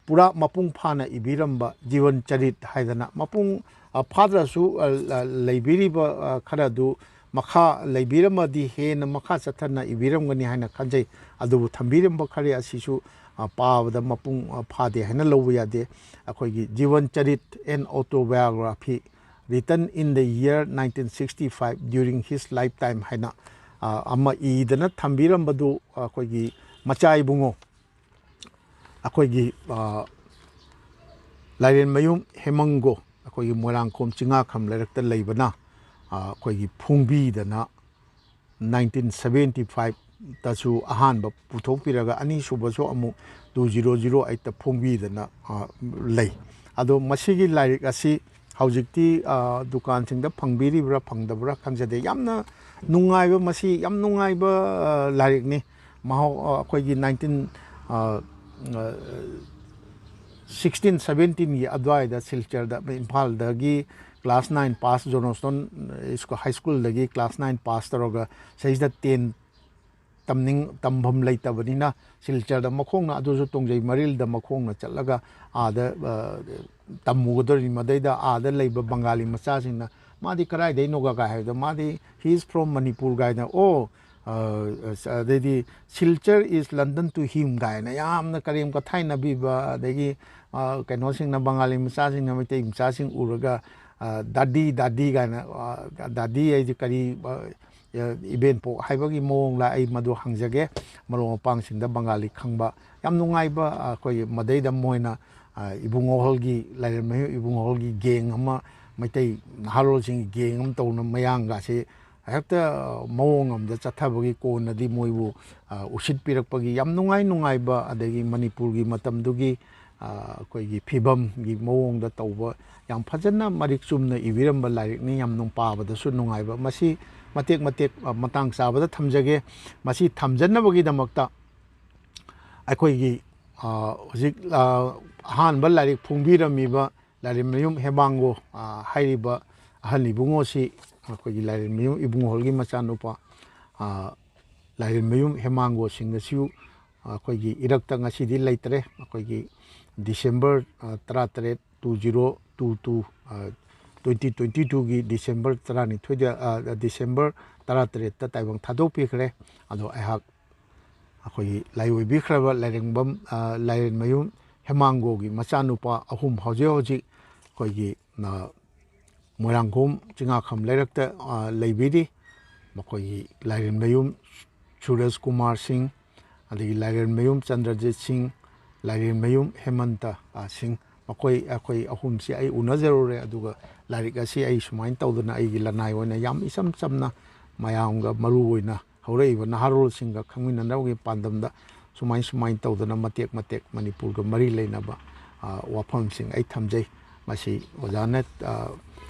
ꯄꯨꯔꯥ ꯃꯄꯨꯡ ꯐꯥꯅ ꯏꯕꯤꯔꯝꯕ ꯖꯤꯕꯟ ꯆꯔꯤꯠ ꯍꯥꯏꯗꯅ ꯃꯄꯨꯡ, ꯑ, ꯐꯥꯗ꯭ꯔꯁꯨ, ꯑ, ꯂ-, ꯂꯩꯕꯤꯔꯤꯕ, ꯑ, ꯈꯔ ꯑꯗꯨ ꯃꯈꯥ ꯂꯩꯕꯤꯔꯝꯃꯗꯤ ꯍꯦꯟꯅ ꯃꯈꯥ ꯆꯠꯊꯅ ꯏꯕꯤꯔꯝꯒꯅꯤ ꯍꯥꯏꯅ ꯈꯟꯖꯩ꯫ ꯑꯗꯨꯕꯨ ꯊꯝꯕꯤꯔꯝꯕ ꯈꯔ ꯑꯁꯤꯁꯨ, ꯑ, ꯄꯥꯕꯗ ꯃꯄꯨꯡ, ꯑ, ꯐꯥꯗꯦ ꯍꯥꯏꯅ ꯂꯧꯕ ꯌꯥꯗꯦ꯫ ꯑꯩꯈꯣꯏꯒꯤ ꯖꯤꯕꯟ ꯆꯔꯤꯠ, an autobiography written in the year nineteen sixty five during his lifetime ꯍꯥꯏꯅ, ꯑ, ꯑꯃ ꯏꯗꯅ ꯊꯝꯕꯤꯔꯝꯕꯗꯨ ꯑꯩꯈꯣꯏꯒꯤ ꯃꯆꯥ ꯏꯕꯨꯡꯉꯣ ꯑꯩꯈꯣꯏꯒꯤ, ꯑ, ꯂꯥꯏꯔꯦꯟꯃꯌꯨꯝ ꯍꯦꯃꯪꯒꯣ, ꯑꯩꯈꯣꯏꯒꯤ ꯃꯣꯏꯔꯥꯡꯈꯣꯝ ꯆꯤꯡꯉꯥꯈꯝ ꯂꯩꯔꯛꯇ ꯂꯩꯕꯅ, ꯑ, ꯑꯩꯈꯣꯏꯒꯤ ꯐꯣꯡꯕꯤꯗꯅ nineteen seventy fiveꯇꯁꯨ ꯑꯍꯥꯟꯕ ꯄꯨꯊꯣꯛꯄꯤꯔꯒ ꯑꯅꯤꯁꯨꯕꯁꯨ ꯑꯃꯨꯛ two zero zero eightꯇ ꯐꯣꯡꯕꯤꯗꯅ, ꯑ, ꯂꯩ꯫ ꯑꯗꯣ ꯃꯁꯤꯒꯤ ꯂꯥꯏꯔꯤꯛ ꯑꯁꯤ ꯍꯧꯖꯤꯛꯇꯤ, ꯑ, ꯗꯨꯀꯥꯟꯁꯤꯡꯗ ꯐꯪꯕꯤꯔꯤꯕ꯭ꯔꯥ ꯐꯪꯗꯕ꯭ꯔꯥ ꯈꯪꯖꯗꯦ꯫ ꯌꯥꯝꯅ ꯅꯨꯡꯉꯥꯏꯕ, ꯃꯁꯤ ꯌꯥꯝ ꯅꯨꯡꯉꯥꯏꯕ, ꯑ, ꯂꯥꯏꯔꯤꯛꯅꯤ꯫ ꯃꯍꯥꯎ, ꯑ, ꯑꯩꯈꯣꯏꯒꯤ ꯅꯥꯏꯟꯇꯤꯟ, ꯑ, ꯑ, ꯁꯤꯛꯁꯇꯤꯟ ꯁꯕꯦꯟꯇꯤꯟꯒꯤ ꯑꯗꯨꯋꯥꯏꯗ ꯁꯤꯜꯆꯔꯗ, ꯏꯝꯐꯥꯜꯗꯒꯤ class nine pass, Johnstone school, high ꯁ꯭ꯀꯨꯜꯗꯒꯤ ꯀ꯭ꯂꯥꯁ ꯅꯥꯏꯟ ꯄꯥꯁ ꯇꯧꯔꯒ ꯁꯤꯗꯩꯁꯤꯗ ꯇꯦꯟ ꯇꯝꯅꯤꯡ-, ꯇꯝꯐꯝ ꯂꯩꯇꯕꯅꯤꯅ ꯁꯤꯜꯆꯔꯗ ꯃꯈꯣꯡꯅ, ꯑꯗꯨꯁꯨ ꯇꯣꯡꯖꯩ ꯃꯔꯤꯜꯗ ꯃꯈꯣꯡꯅ ꯆꯠꯂꯒ ꯑꯥꯗ, ꯑ, ꯇꯝꯃꯨꯒꯗꯧꯔꯤꯅꯤ꯫ ꯃꯗꯩꯗ ꯑꯥꯗ ꯂꯩꯕ ꯕꯪꯒꯥꯂꯤ ꯃꯆꯥꯁꯤꯡꯅ, "ꯃꯥꯗꯤ ꯀꯗꯥꯏꯗꯩꯅꯣꯒ?" ꯀꯥꯏ ꯍꯥꯏꯕꯗ, "ꯃꯥꯗꯤ, he is from Manipur" ꯀꯥꯏꯅ, "ꯑꯣ, ꯑ, ꯑꯗꯩꯗꯤ, 'Silchar is London to him' ꯀꯥꯏꯅ ꯌꯥꯝꯅ ꯀꯔꯦꯝ ꯀꯊꯥꯏꯅꯕꯤꯕ, ꯑꯗꯒꯤ, ꯑ, ꯀꯩꯅꯣꯁꯤꯡꯅ, ꯕꯪꯒꯥꯂꯤ ꯃꯆꯥꯁꯤꯡꯅ ꯃꯩꯇꯩ ꯃꯆꯥꯁꯤꯡ ꯎꯔꯒ, ꯑ, "ꯗꯥꯗꯤ, ꯗꯥꯗꯤ" ꯀꯥꯏꯅ, ꯑ, "ꯗꯥꯗꯤ" ꯍꯥꯏꯗꯤ ꯀꯔꯤ, ꯑ, ꯏꯕꯦꯟꯄꯣꯛ ꯍꯥꯏꯕꯒꯤ ꯃꯑꯣꯡꯂ, ꯑꯩ ꯃꯗꯨ ꯍꯪꯖꯒꯦ꯫ ꯃꯔꯨꯞ ꯃꯄꯥꯡꯁꯤꯡꯗ ꯕꯪꯒꯥꯂꯤ ꯈꯪꯕ ꯌꯥꯝ ꯅꯨꯡꯉꯥꯏꯕ, ꯑꯩꯈꯣꯏꯒꯤ ꯃꯗꯩꯗ ꯃꯣꯏꯅ, ꯑ, ꯏꯕꯨꯡꯉꯣ ꯍꯣꯜꯒꯤ, ꯂꯥꯏꯔꯦꯝꯃꯌꯨꯝ ꯏꯕꯨꯡꯉꯣ ꯍꯣꯜꯒꯤ ꯒꯦꯡ ꯑꯃ, ꯃꯩꯇꯩ ꯅꯍꯥꯔꯣꯜꯁꯤꯡꯒꯤ ꯒꯦꯡ ꯑꯃ ꯇꯧꯅ ꯃꯌꯥꯡꯒꯁꯤ ꯍꯦꯛꯇ ꯃꯑꯣꯡ ꯑꯃꯗ ꯆꯠꯊꯕꯒꯤ, ꯀꯣꯟꯅꯗꯤ ꯃꯣꯏꯕꯨ, ꯑ, ꯎꯁꯤꯠꯄꯤꯔꯛꯄꯒꯤ ꯌꯥꯝ ꯅꯨꯡꯉꯥꯏ ꯅꯨꯡꯉꯥꯏꯕ, ꯑꯗꯒꯤ ꯃꯅꯤꯄꯨꯔꯒꯤ ꯃꯇꯝꯗꯨꯒꯤ, ꯑ, ꯑꯩꯈꯣꯏꯒꯤ ꯐꯤꯕꯝꯒꯤ ꯃꯑꯣꯡꯗ ꯇꯧꯕ, ꯌꯥꯝ ꯐꯖꯅ ꯃꯔꯤꯛ ꯆꯨꯝꯅ ꯏꯕꯤꯔꯝꯕ ꯂꯥꯏꯔꯤꯛꯅꯤ꯫ ꯌꯥꯝ ꯅꯨꯡ-, ꯄꯥꯕꯗꯁꯨ ꯅꯨꯡꯉꯥꯏꯕ꯫ ꯃꯁꯤ ꯃꯇꯦꯛ ꯃꯇꯦꯛ, ꯑ, ꯃꯇꯥꯡ ꯆꯥꯕꯗ ꯊꯝꯖꯒꯦ꯫ ꯃꯁꯤ ꯊꯝꯖꯅꯕꯒꯤꯗꯃꯛꯇ ꯑꯩꯈꯣꯏꯒꯤ, ꯑ, ꯍꯧꯖꯤꯛ, ꯑ, ꯑꯍꯥꯟꯕ ꯂꯥꯏꯔꯤꯛ ꯐꯣꯡꯕꯤꯔꯝꯃꯤꯕ ꯂꯥꯏꯔꯦꯝꯃꯌꯨꯝ ꯍꯦꯃꯥꯡꯒꯣ, ꯑ, ꯍꯥꯏꯔꯤꯕ ꯑꯍꯜ ꯏꯕꯨꯡꯉꯣꯁꯤ ꯑꯩꯈꯣꯏꯒꯤ ꯂꯥꯏꯔꯦꯝꯃꯌꯨꯝ ꯏꯕꯨꯡꯉꯣ ꯍꯣꯜꯒꯤ ꯃꯆꯥꯅꯨꯄꯥ, ꯑ, ꯂꯥꯏꯔꯦꯝꯃꯌꯨꯝ ꯍꯦꯃꯥꯡꯒꯣ ꯁꯤꯡ ꯑꯁꯤꯕꯨ ꯑꯩꯈꯣꯏꯒꯤ ꯏꯔꯛꯇ ꯉꯁꯤꯗꯤ ꯂꯩꯇ꯭ꯔꯦ꯫ ꯑꯩꯈꯣꯏꯒꯤ ꯗꯤꯁꯦꯝꯕꯔ, ꯑ, ꯇꯔꯥꯇꯔꯦꯠ, two zero two two, ꯑ, twenty twenty twoꯒꯤ ꯗꯤꯁꯦꯝꯕꯔ ꯇꯔꯥꯅꯤꯊꯣꯏꯗ, ꯑ, ꯗꯤꯁꯦꯝꯕꯔ ꯇꯔꯥꯇꯔꯦꯠꯇ ꯇꯥꯏꯕꯪ ꯊꯥꯗꯣꯛꯄꯤꯈ꯭ꯔꯦ꯫ ꯑꯗꯣ ꯑꯩꯍꯥꯛ ꯑꯩꯈꯣꯏꯒꯤ ꯂꯥꯏꯑꯣꯏꯕꯤꯈ꯭ꯔꯕ ꯂꯥꯏꯔꯦꯝꯕꯝ, ꯑ, ꯂꯥꯏꯔꯦꯝꯃꯌꯨꯝ ꯍꯦꯃꯥꯡꯒꯣꯒꯤ ꯃꯆꯥꯅꯨꯄꯥ ꯑꯍꯨꯝ ꯍꯧꯖꯤꯛ ꯍꯧꯖꯤꯛ ꯑꯩꯈꯣꯏꯒꯤ, ꯑ, ꯃꯣꯏꯔꯥꯡꯈꯣꯝ ꯆꯤꯡꯉꯥꯈꯝ ꯂꯩꯔꯛꯇ, ꯑ, ꯂꯩꯕꯤꯔꯤ꯫ ꯃꯈꯣꯏꯒꯤ ꯂꯥꯏꯔꯦꯝꯃꯌꯨꯝ ꯁꯨꯔꯖ ꯀꯨꯃꯥꯔ ꯁꯤꯡ, ꯑꯗꯒꯤ ꯂꯥꯏꯔꯦꯝꯃꯌꯨꯝ ꯆꯟꯗ꯭ꯔꯖꯤꯠ ꯁꯤꯡ, ꯂꯥꯏꯔꯦꯝꯃꯌꯨꯝ ꯍꯦꯃꯟꯇ, ꯑ, ꯁꯤꯡ, ꯃꯈꯣꯏ, ꯑꯩꯈꯣꯏ ꯑꯍꯨꯝꯁꯤ ꯑꯩ ꯎꯅꯖꯔꯨꯔꯦ꯫ ꯑꯗꯨꯒ ꯂꯥꯏꯔꯤꯛ ꯑꯁꯤ ꯑꯩ ꯁꯨꯃꯥꯏꯅ ꯇꯧꯗꯅ ꯑꯩꯒꯤ ꯂꯅꯥꯏ ꯑꯣꯏꯅ ꯌꯥꯝ ꯏꯆꯝ ꯆꯝꯅ ꯃꯌꯥꯝꯒ, ꯃꯔꯨ ꯑꯣꯏꯅ ꯍꯧꯔꯛꯏꯕ ꯅꯍꯥꯔꯣꯜꯁꯤꯡꯒ ꯈꯪꯃꯤꯟꯅꯅꯕꯒꯤ ꯄꯥꯟꯗꯝꯗ ꯁꯨꯃꯥꯏ ꯁꯨꯃꯥꯏꯅ ꯇꯧꯗꯅ ꯃꯇꯦꯛ ꯃꯇꯦꯛ ꯃꯅꯤꯄꯨꯔꯒ ꯃꯔꯤ ꯂꯩꯅꯕ, ꯑ, ꯋꯥꯐꯝꯁꯤꯡ ꯑꯩ ꯊꯝꯖꯩ꯫ ꯃꯁꯤ ꯑꯣꯖꯥꯅ, ꯑ,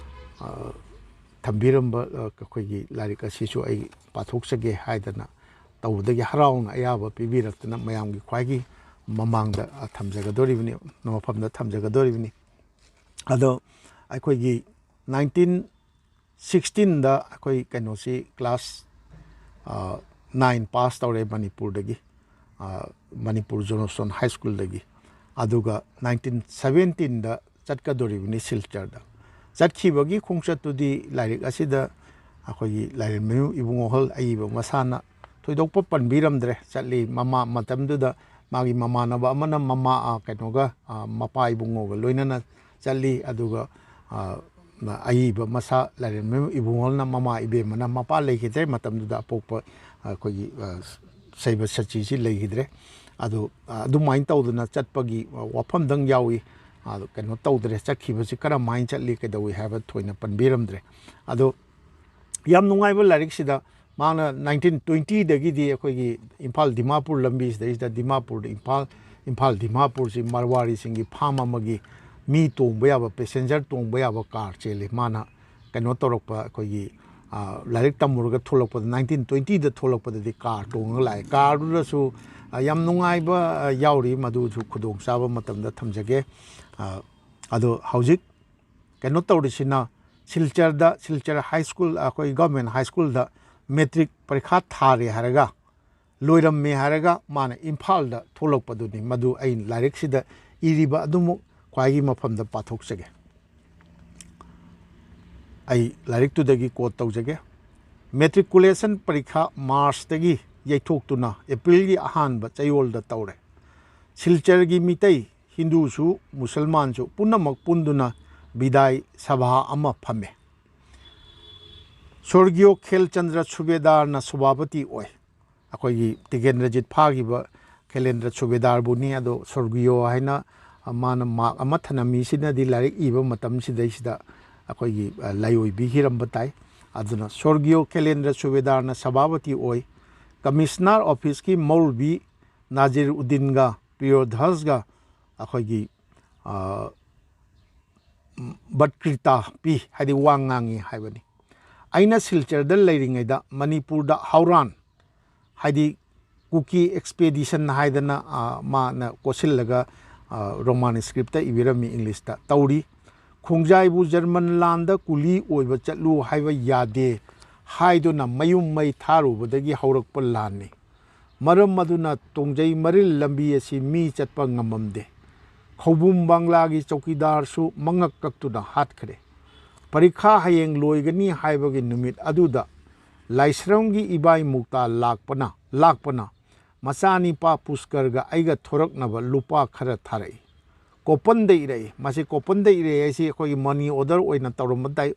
ꯑ, ꯊꯝꯕꯤꯔꯝꯕ, ꯑ, ꯑꯩꯈꯣꯏꯒꯤ ꯂꯥꯏꯔꯤꯛ ꯑꯁꯤꯁꯨ ꯑꯩ ꯄꯥꯊꯣꯛꯆꯒꯦ ꯍꯥꯏꯗꯅ ꯇꯧꯕꯗꯒꯤ ꯍꯔꯥꯎꯅ ꯑꯌꯥꯕ ꯄꯤꯕꯤꯔꯛꯇꯨꯅ ꯃꯌꯥꯝꯒꯤ ꯈ꯭ꯋꯥꯏꯒꯤ ꯃꯃꯥꯡꯗ, ꯑ, ꯊꯝꯖꯒꯗꯧꯔꯤꯕꯅꯤ, ꯃꯐꯝꯗ ꯊꯝꯖꯒꯗꯧꯔꯤꯕꯅꯤ꯫ ꯑꯗꯣ ꯑꯩꯈꯣꯏꯒꯤ ꯅꯥꯏꯟꯇꯤꯟ ꯁꯤꯛꯁꯇꯤꯟꯗ ꯑꯩꯈꯣꯏ ꯀꯩꯅꯣꯁꯤ ꯀ꯭ꯂꯥꯁ, ꯑ, ꯅꯥꯏꯟ ꯄꯥꯁ ꯇꯧꯔꯦ ꯃꯅꯤꯄꯨꯔꯗꯒꯤ, ꯑ, ꯃꯅꯤꯄꯨꯔ ꯖꯣꯟꯁꯇꯣꯟ ꯍꯥꯏ ꯁ꯭ꯀꯨꯜꯗꯒꯤ꯫ ꯑꯗꯨꯒ ꯅꯥꯏꯟꯇꯤꯟ ꯁꯕꯦꯟꯇꯤꯟꯗ ꯆꯠꯀꯗꯧꯔꯤꯕꯅꯤ ꯁꯤꯜꯆꯔꯗ꯫ ꯆꯠꯈꯤꯕꯒꯤ ꯈꯣꯡꯆꯠꯇꯨꯗꯤ ꯂꯥꯏꯔꯤꯛ ꯑꯁꯤꯗ ꯑꯩꯈꯣꯏꯒꯤ ꯂꯥꯏꯔꯦꯝꯕꯝ ꯏꯕꯨꯡꯉꯣꯍꯜ ꯑꯏꯕ ꯃꯁꯥꯅ ꯊꯣꯏꯗꯣꯛꯄ ꯄꯟꯕꯤꯔꯝꯗ꯭ꯔꯦ꯫ ꯆꯠꯂꯤ ꯃꯃꯥ ꯃꯇꯝꯗꯨꯗ ꯃꯥꯒꯤ ꯃꯃꯥꯟꯅꯕ ꯑꯃꯅ ꯃꯃꯥ, ꯑ, ꯀꯩꯅꯣꯒ, ꯑ, ꯃꯄꯥ ꯏꯕꯨꯡꯉꯣꯒ ꯂꯣꯏꯅꯅ ꯆꯠꯂꯤ꯫ ꯑꯗꯨꯒ, ꯑ, ꯑꯏꯕ ꯃꯁꯥ ꯂꯥꯏꯔꯦꯝꯕꯝ ꯏꯕꯨꯡꯉꯣꯅ ꯃꯃꯥ ꯏꯕꯦꯝꯃꯅ ꯃꯄꯥ ꯂꯩꯈꯤꯗ꯭ꯔꯦ ꯃꯇꯝꯗꯨꯗ ꯑꯄꯣꯛꯄ ꯑꯩꯈꯣꯏꯒꯤ, ꯑ, ꯁꯩꯕ ꯁꯆꯤꯁꯤ ꯂꯩꯈꯤꯗ꯭ꯔꯦ꯫ ꯑꯗꯨ, ꯑ, ꯑꯗꯨꯃꯥꯏꯅ ꯇꯧꯗꯅ ꯆꯠꯄꯒꯤ ꯋꯥꯐꯝꯗꯪ ꯌꯥꯎꯏ꯫ ꯑꯗꯨ ꯀꯩꯅꯣ ꯇꯧꯗ꯭ꯔꯦ, ꯆꯠꯈꯤꯕꯁꯤ ꯀꯔꯝꯍꯥꯏꯅ ꯆꯠꯂꯤ ꯀꯩꯗꯧꯏ ꯍꯥꯏꯕ ꯊꯣꯏꯅ ꯄꯟꯕꯤꯔꯝꯗ꯭ꯔꯦ꯫ ꯑꯗꯣ ꯌꯥꯝ ꯅꯨꯡꯉꯥꯏꯕ ꯂꯥꯏꯔꯤꯛꯁꯤꯗ ꯃꯥꯅ ꯅꯥꯏꯟꯇꯤꯟ ꯇ꯭ꯋꯦꯟꯇꯤꯗꯒꯤꯗꯤ ꯑꯩꯈꯣꯏꯒꯤ ꯏꯝꯐꯥꯜ ꯗꯤꯃꯥꯄꯨꯔ ꯂꯝꯕꯤꯁꯤꯗꯩꯁꯤꯗ ꯗꯤꯃꯥꯄꯨꯔꯗ ꯏꯝꯐꯥꯜ, ꯏꯝꯐꯥꯜ ꯗꯤꯃꯥꯄꯨꯔꯁꯤ ꯃꯔꯋꯥꯔꯤꯁꯤꯡꯒꯤ ꯐꯥꯝ ꯑꯃꯒꯤ ꯃꯤ ꯇꯣꯡꯕ ꯌꯥꯕ, ꯄꯦꯁꯦꯟꯖꯔ ꯇꯣꯡꯕ ꯌꯥꯕ ꯀꯥꯔ ꯆꯦꯜꯂꯤ꯫ ꯃꯥꯅ ꯀꯩꯅꯣ ꯇꯧꯔꯛꯄ ꯑꯩꯈꯣꯏꯒꯤ, ꯑ, ꯂꯥꯏꯔꯤꯛ ꯇꯝꯃꯨꯔꯒ ꯊꯣꯛꯂꯛꯄꯗ, ꯅꯥꯏꯟꯇꯤꯟ ꯇ꯭ꯋꯦꯟꯇꯤꯗ ꯊꯣꯛꯂꯛꯄꯗꯗꯤ ꯀꯥꯔ ꯇꯣꯡꯉꯒ ꯂꯥꯛꯑꯦ꯫ ꯀꯥꯔꯗꯨꯗꯁꯨ, ꯑ, ꯌꯥꯝ ꯅꯨꯡꯉꯥꯏꯕ, ꯑ, ꯌꯥꯎꯔꯤ, ꯃꯗꯨꯁꯨ ꯈꯨꯗꯣꯡꯆꯥꯕ ꯃꯇꯝꯗ ꯊꯝꯖꯒꯦ꯫ ꯑ, ꯑꯗꯣ ꯍꯧꯖꯤꯛ ꯀꯩꯅꯣ ꯇꯧꯔꯤꯁꯤꯅ ꯁꯤꯜꯆꯔꯗ, ꯁꯤꯜꯆꯔ ꯍꯥꯏ ꯁ꯭ꯀꯨꯜ, ꯑꯩꯈꯣꯏ ꯒꯚꯔꯟꯃꯦꯟ ꯍꯥꯏ ꯁ꯭ꯀꯨꯜꯗ ꯃꯦꯇ꯭ꯔꯤꯛ ꯄꯔꯤꯈꯥ ꯊꯥꯔꯦ ꯍꯥꯏꯔꯒ, ꯂꯣꯏꯔꯝꯃꯦ ꯍꯥꯏꯔꯒ ꯃꯥꯅ ꯏꯝꯐꯥꯜꯗ ꯊꯣꯛꯂꯛꯄꯗꯨꯅꯤ꯫ ꯃꯗꯨ ꯑꯩ ꯂꯥꯏꯔꯤꯛꯁꯤꯗ ꯏꯔꯤꯕ ꯑꯗꯨꯃꯛ ꯈ꯭ꯋꯥꯏꯒꯤ ꯃꯐꯝꯗ ꯄꯥꯊꯣꯛꯆꯒꯦ꯫ ꯑꯩ ꯂꯥꯏꯔꯤꯛꯇꯨꯗꯒꯤ ꯀꯣꯠ ꯇꯧꯖꯒꯦ꯫ ꯃꯦꯇ꯭ꯔꯤꯀꯨꯂꯦꯁꯟ ꯄꯔꯤꯈꯥ ꯃꯥꯔꯆꯇꯒꯤ ꯌꯩꯊꯣꯛꯇꯨꯅ ꯑꯦꯄ꯭ꯔꯤꯜꯒꯤ ꯑꯍꯥꯟꯕ ꯆꯌꯣꯜꯗ ꯇꯧꯔꯦ꯫ ꯁꯤꯜꯆꯔꯒꯤ ꯃꯤꯇꯩ, ꯍꯤꯟꯗꯨꯁꯨ ꯃꯨꯁꯜꯃꯥꯟꯁꯨ ꯄꯨꯝꯅꯃꯛ ꯄꯨꯟꯗꯨꯅ ꯕꯤꯗꯥꯏ ꯁꯚꯥ ꯑꯃ ꯐꯝꯃꯦ꯫ ꯁ꯭ꯋꯔꯒꯤꯌꯣ ꯈꯦꯜꯆꯟꯗ꯭ꯔ ꯁꯨꯕꯦꯗꯥꯔꯅ ꯁꯚꯥꯄꯇꯤ ꯑꯣꯏ꯫ ꯑꯩꯈꯣꯏꯒꯤ ꯇꯤꯀꯦꯟꯗ꯭ꯔꯖꯤꯠ ꯐꯥꯈꯤꯕ ꯈꯦꯂꯦꯟꯗ꯭ꯔ ꯁꯨꯕꯦꯗꯥꯔꯕꯨꯅꯤ꯫ ꯑꯗꯣ ꯁ꯭ꯋꯔꯒꯤꯌꯣ ꯍꯥꯏꯅ, ꯑ, ꯃꯥꯅ ꯃꯍꯥꯛ ꯑꯃ ꯊꯅꯝꯃꯤꯁꯤꯅꯗꯤ ꯂꯥꯏꯔꯤꯛ ꯏꯕ ꯃꯇꯝꯁꯤꯗꯩꯁꯤꯗ ꯑꯩꯈꯣꯏꯒꯤ, ꯑ, ꯂꯥꯏꯑꯣꯏꯕꯤꯈꯤꯔꯝꯕ ꯇꯥꯏ꯫ ꯑꯗꯨꯅ ꯁ꯭ꯋꯔꯒꯤꯌꯣ ꯈꯦꯂꯦꯟꯗ꯭ꯔ ꯁꯨꯕꯦꯗꯥꯔꯅ ꯁꯚꯥꯄꯇꯤ ꯑꯣꯏ꯫ ꯀꯃꯤꯁꯅꯔ ꯑꯣꯐꯤꯁꯀꯤ ꯃꯧꯜꯕꯤ ꯅꯥꯖꯤꯔ ꯎꯗꯤꯟꯒ ꯄꯤꯔꯣꯙꯁꯒ ꯑꯩꯈꯣꯏꯒꯤ, ꯑ, ꯕꯠꯀ꯭ꯔꯤꯇꯥ ꯄꯤ, ꯍꯥꯏꯗꯤ ꯋꯥ ꯉꯥꯡꯉꯤ ꯍꯥꯏꯕꯅꯤ꯫ ꯑꯩꯅ ꯁꯤꯜꯆꯔꯗ ꯂꯩꯔꯤꯉꯩꯗ ꯃꯅꯤꯄꯨꯔꯗ ꯍꯧꯔꯥꯟ, ꯍꯥꯏꯗꯤ ꯀꯨꯀꯤ ꯑꯦꯛꯁꯄꯦꯗꯤꯁꯟ ꯍꯥꯏꯗꯅ, ꯑ, ꯃꯥꯅ ꯀꯣꯠꯁꯤꯜꯂꯒ, ꯑ, ꯔꯣꯃꯥꯟ ꯁ꯭ꯀ꯭ꯔꯤꯞꯇ ꯏꯕꯤꯔꯝꯃꯤ, ꯏꯪꯂꯤꯁꯇ ꯇꯧꯔꯤ꯫ ꯈꯣꯡꯖꯥꯏꯕꯨ ꯖꯔꯃꯟ ꯂꯥꯟꯗ ꯀꯨꯂꯤ ꯑꯣꯏꯕ ꯆꯠꯂꯨ ꯍꯥꯏꯕ ꯌꯥꯗꯦ ꯍꯥꯏꯗꯨꯅ ꯃꯌꯨꯝ ꯃꯩ ꯊꯥꯔꯨꯕꯗꯒꯤ ꯍꯧꯔꯛꯄ ꯂꯥꯟꯅꯤ꯫ ꯃꯔꯝ ꯑꯗꯨꯅ ꯇꯣꯡꯖꯩ ꯃꯔꯤꯜ ꯂꯝꯕꯤ ꯑꯁꯤ ꯃꯤ ꯆꯠꯄ ꯉꯝꯃꯝꯗꯦ꯫ ꯈꯧꯕꯨꯝ ꯕꯪꯂꯥꯒꯤ ꯆꯧꯀꯤꯗꯥꯔꯁꯨ ꯃꯉꯛ ꯀꯛꯇꯨꯅ ꯍꯥꯠꯈ꯭ꯔꯦ꯫ ꯄꯔꯤꯈꯥ ꯍꯌꯦꯡ ꯂꯣꯏꯒꯅꯤ ꯍꯥꯏꯕꯒꯤ ꯅꯨꯃꯤꯠ ꯑꯗꯨꯗ ꯂꯥꯏꯁ꯭ꯔꯝꯒꯤ ꯏꯕꯥꯏ ꯃꯨꯛꯇꯥ ꯂꯥꯛꯄꯅ, ꯂꯥꯛꯄꯅ ꯃꯆꯥꯅꯤꯄꯥ ꯄꯨꯁꯀꯔꯒ ꯑꯩꯒ ꯊꯣꯔꯛꯅꯕ ꯂꯨꯄꯥ ꯈꯔ ꯊꯥꯔꯛꯏ꯫ ꯀꯣꯄꯟꯗ ꯏꯔꯛꯏ꯫ ꯃꯁꯤ ꯀꯣꯄꯟꯗ ꯏꯔꯛꯏ ꯍꯥꯏꯁꯤ ꯑꯩꯈꯣꯏꯒꯤ ꯃꯅꯤ ꯑꯣꯔꯗꯔ ꯑꯣꯏꯅ ꯇꯧꯔꯝꯕ ꯇꯥꯏ꯫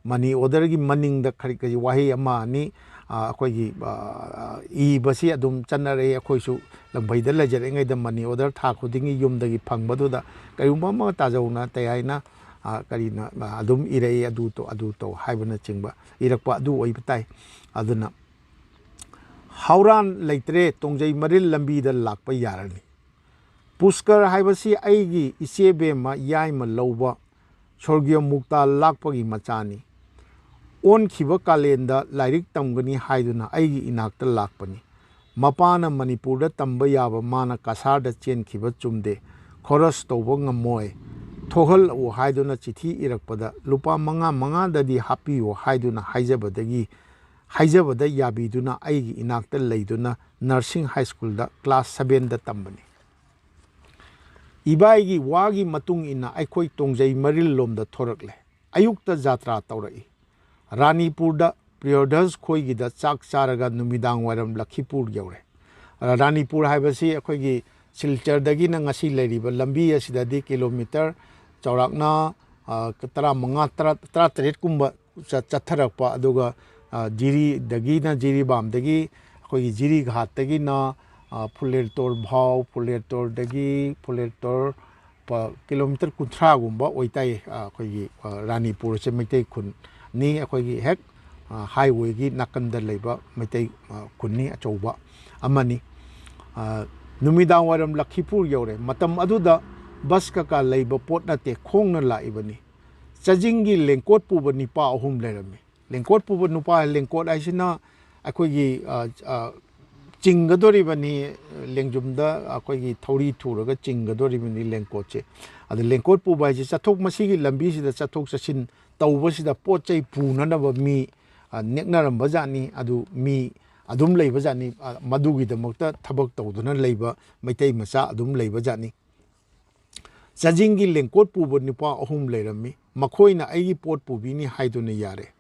ꯃꯅꯤ ꯑꯣꯔꯗꯔꯒꯤ ꯃꯅꯤꯡꯗ ꯀꯔꯤ ꯀꯔꯤ ꯋꯥꯍꯩ ꯑꯃ ꯑꯅꯤ, ꯑ, ꯑꯩꯈꯣꯏꯒꯤ, ꯑ, ꯏꯕꯁꯤ ꯑꯗꯨꯝ ꯆꯠꯅꯔꯛꯏ꯫ ꯑꯩꯈꯣꯏꯁꯨ ꯂꯝꯕꯩꯗ ꯂꯩꯖꯔꯤꯉꯩꯗ ꯃꯅꯤ ꯑꯣꯔꯗꯔ ꯊꯥ ꯈꯨꯗꯤꯡꯒꯤ ꯌꯨꯝꯗꯒꯤ ꯐꯪꯕꯗꯨꯗ ꯀꯔꯤꯒꯨꯝꯕ ꯑꯃ ꯇꯥꯖꯧꯅ ꯇꯩ ꯍꯥꯏꯅ, ꯑ, ꯀꯔꯤꯅ, ꯑ, ꯑꯗꯨꯝ ꯏꯔꯛꯏ, "ꯑꯗꯨ ꯇꯧ, ꯑꯗꯨ ꯇꯧ" ꯍꯥꯏꯕꯅꯆꯤꯡꯕ ꯏꯔꯛꯄ ꯑꯗꯨ ꯑꯣꯏꯕ ꯇꯥꯏ꯫ ꯑꯗꯨꯅ ꯍꯧꯔꯥꯟ ꯂꯩꯇ꯭ꯔꯦ, ꯇꯣꯡꯖꯩ ꯃꯔꯤꯜ ꯂꯝꯕꯤꯗ ꯂꯥꯛꯄ ꯌꯥꯔꯅꯤ꯫ ꯄꯨꯁꯀꯔ ꯍꯥꯏꯕꯁꯤ ꯑꯩꯒꯤ ꯏꯆꯦ ꯕꯦꯝꯃ ꯌꯥꯏꯃ ꯂꯧꯕ ꯁꯣꯔꯒꯤꯌ ꯃꯨꯛꯇꯥ ꯂꯥꯛꯄꯒꯤ ꯃꯆꯥꯅꯤ꯫ ꯑꯣꯟꯈꯤꯕ ꯀꯥꯂꯦꯟꯗ ꯂꯥꯏꯔꯤꯛ ꯇꯝꯒꯅꯤ ꯍꯥꯏꯗꯨꯅ ꯑꯩꯒꯤ ꯏꯅꯥꯛꯇ ꯂꯥꯛꯄꯅꯤ꯫ ꯃꯄꯥꯅ ꯃꯅꯤꯄꯨꯔꯗ ꯇꯝꯕ ꯌꯥꯕ, ꯃꯥꯅ ꯀꯁꯥꯔꯗ ꯆꯦꯟꯈꯤꯕ ꯆꯨꯝꯗꯦ, ꯈꯣꯔꯁ ꯇꯧꯕ ꯉꯝꯃꯣꯏ, ꯊꯣꯛꯍꯜꯂꯛꯎ ꯍꯥꯏꯗꯨꯅ ꯆꯤꯊꯤ ꯏꯔꯛꯄꯗ ꯂꯨꯄꯥ ꯃꯉꯥ ꯃꯉꯥꯗꯗꯤ ꯍꯥꯞꯄꯤꯌꯨ ꯍꯥꯏꯗꯨꯅ ꯍꯥꯏꯖꯕꯗꯒꯤ, ꯍꯥꯏꯖꯕꯗ ꯌꯥꯕꯤꯗꯨꯅ ꯑꯩꯒꯤ ꯏꯅꯥꯛꯇ ꯂꯩꯗꯨꯅ ꯅꯔꯁꯤꯡ ꯍꯥꯏ ꯁ꯭ꯀꯨꯜꯗ ꯀ꯭ꯂꯥꯁ ꯁꯕꯦꯟꯗ ꯇꯝꯕꯅꯤ꯫ ꯏꯕꯥꯏꯒꯤ ꯋꯥꯒꯤ ꯃꯇꯨꯡ ꯏꯟꯅ ꯑꯩꯈꯣꯏ ꯇꯣꯡꯖꯩ ꯃꯔꯤꯜ ꯂꯣꯝꯗ ꯊꯣꯔꯛꯂꯦ꯫ ꯑꯌꯨꯛꯇ ꯖꯥꯇ꯭ꯔꯥ ꯇꯧꯔꯛꯏ꯫ ꯔꯥꯅꯤꯄꯨꯔꯗ ꯄ꯭ꯔꯤꯌꯣꯗꯁ ꯈꯣꯏꯒꯤꯗ ꯆꯥꯛ ꯆꯥꯔꯒ ꯅꯨꯃꯤꯗꯥꯡ ꯋꯥꯏꯔꯝ ꯂꯈꯤꯄꯨꯔ ꯌꯧꯔꯦ꯫ ꯔꯥꯅꯤꯄꯨꯔ ꯍꯥꯏꯕꯁꯤ ꯑꯩꯈꯣꯏꯒꯤ ꯁꯤꯜꯆꯔꯗꯒꯤꯅ ꯉꯁꯤ ꯂꯩꯔꯤꯕ ꯂꯝꯕꯤ ꯑꯁꯤꯗꯗꯤ ꯀꯤꯂꯣꯃꯤꯇꯔ ꯆꯥꯎꯔꯥꯛꯅ, ꯑ, ꯇꯔꯥꯃꯉꯥ, ꯇꯔꯥ, ꯇꯔꯥꯇꯔꯦꯠꯀꯨꯝꯕ ꯆꯠ-, ꯆꯠꯊꯔꯛꯄ, ꯑꯗꯨꯒ, ꯑ, ꯖꯤꯔꯤꯗꯒꯤꯅ, ꯖꯤꯔꯤꯕꯥꯝꯗꯒꯤ ꯑꯩꯈꯣꯏꯒꯤ ꯖꯤꯔꯤꯘꯥꯠꯇꯒꯤꯅ, ꯑ, ꯐꯨꯂꯦꯔꯇꯣꯔ ꯐꯥꯎ, ꯐꯨꯂꯦꯔꯇꯣꯔꯗꯒꯤ, ꯐꯨꯂꯦꯔꯇꯣꯔ ꯄ-, ꯀꯤꯂꯣꯃꯤꯇꯔ ꯀꯨꯟꯊ꯭ꯔꯥꯒꯨꯝꯕ ꯑꯣꯏꯇꯥꯏ꯫ ꯑ, ꯑꯩꯈꯣꯏꯒꯤ, ꯑ, ꯔꯥꯅꯤꯄꯨꯔꯁꯦ ꯃꯩꯇꯩ ꯈꯨꯟꯅꯤ, ꯑꯩꯈꯣꯏꯒꯤ ꯍꯦꯛ, ꯑ, ꯍꯥꯏꯋꯦꯒꯤ ꯅꯥꯀꯟꯗ ꯂꯩꯕ ꯃꯩꯇꯩ, ꯑ, ꯈꯨꯟꯅꯤ, ꯑꯆꯧꯕ ꯑꯃꯅꯤ꯫ ꯑ, ꯅꯨꯃꯤꯗꯥꯡ ꯋꯥꯏꯔꯝ ꯂꯈꯤꯄꯨꯔ ꯌꯧꯔꯦ꯫ ꯃꯇꯝ ꯑꯗꯨꯗ ꯕꯁ ꯀꯀꯥ ꯂꯩꯕ ꯄꯣꯠ ꯅꯠꯇꯦ, ꯈꯣꯡꯅ ꯂꯥꯛꯏꯕꯅꯤ꯫ ꯆꯥꯖꯤꯡꯒꯤ ꯂꯦꯡꯀꯣꯠ ꯄꯨꯕ ꯅꯤꯄꯥ ꯑꯍꯨꯝ ꯂꯩꯔꯝꯃꯤ꯫ ꯂꯦꯡꯀꯣꯠ ꯄꯨꯕ ꯅꯨꯄꯥ, ꯂꯦꯡꯀꯣꯠ ꯍꯥꯏꯁꯤꯅ ꯑꯩꯈꯣꯏꯒꯤ, ꯑ, ꯑ, ꯆꯤꯡꯒꯗꯣꯔꯤꯕꯅꯤ, ꯂꯦꯡꯖꯨꯝꯗ ꯑꯩꯈꯣꯏꯒꯤ ꯊꯧꯔꯤ ꯊꯨꯔꯒ ꯆꯤꯡꯒꯗꯣꯔꯤꯕꯅꯤ ꯂꯦꯡꯀꯣꯠꯁꯦ꯫ ꯑꯗ ꯂꯦꯡꯀꯣꯠ ꯄꯨꯕ ꯍꯥꯏꯁꯦ ꯆꯠꯊꯣꯛ, ꯃꯁꯤꯒꯤ ꯂꯝꯕꯤꯁꯤꯗ ꯆꯠꯊꯣꯛ ꯆꯠꯁꯤꯟ ꯇꯧꯕꯁꯤꯗ ꯄꯣꯠ ꯆꯩ ꯄꯨꯅꯅꯕ ꯃꯤ, ꯑ, ꯅꯦꯛꯅꯔꯝꯕ ꯖꯥꯠꯅꯤ꯫ ꯑꯗꯨ ꯃꯤ ꯑꯗꯨꯝ ꯂꯩꯕ ꯖꯥꯠꯅꯤ꯫ ꯑ, ꯃꯗꯨꯒꯤꯗꯃꯛꯇ ꯊꯕꯛ ꯇꯧꯗꯨꯅ ꯂꯩꯕ ꯃꯩꯇꯩ ꯃꯆꯥ ꯑꯗꯨꯝ ꯂꯩꯕ ꯖꯥꯠꯅꯤ꯫ ꯆꯥꯖꯤꯡꯒꯤ ꯂꯦꯡꯀꯣꯠ ꯄꯨꯕ ꯅꯨꯄꯥ ꯑꯍꯨꯝ ꯂꯩꯔꯝꯃꯤ꯫ ꯃꯈꯣꯏꯅ ꯑꯩꯒꯤ ꯄꯣꯠ ꯄꯨꯕꯤꯅꯤ ꯍꯥꯏꯗꯨꯅ ꯌꯥꯔꯦ꯫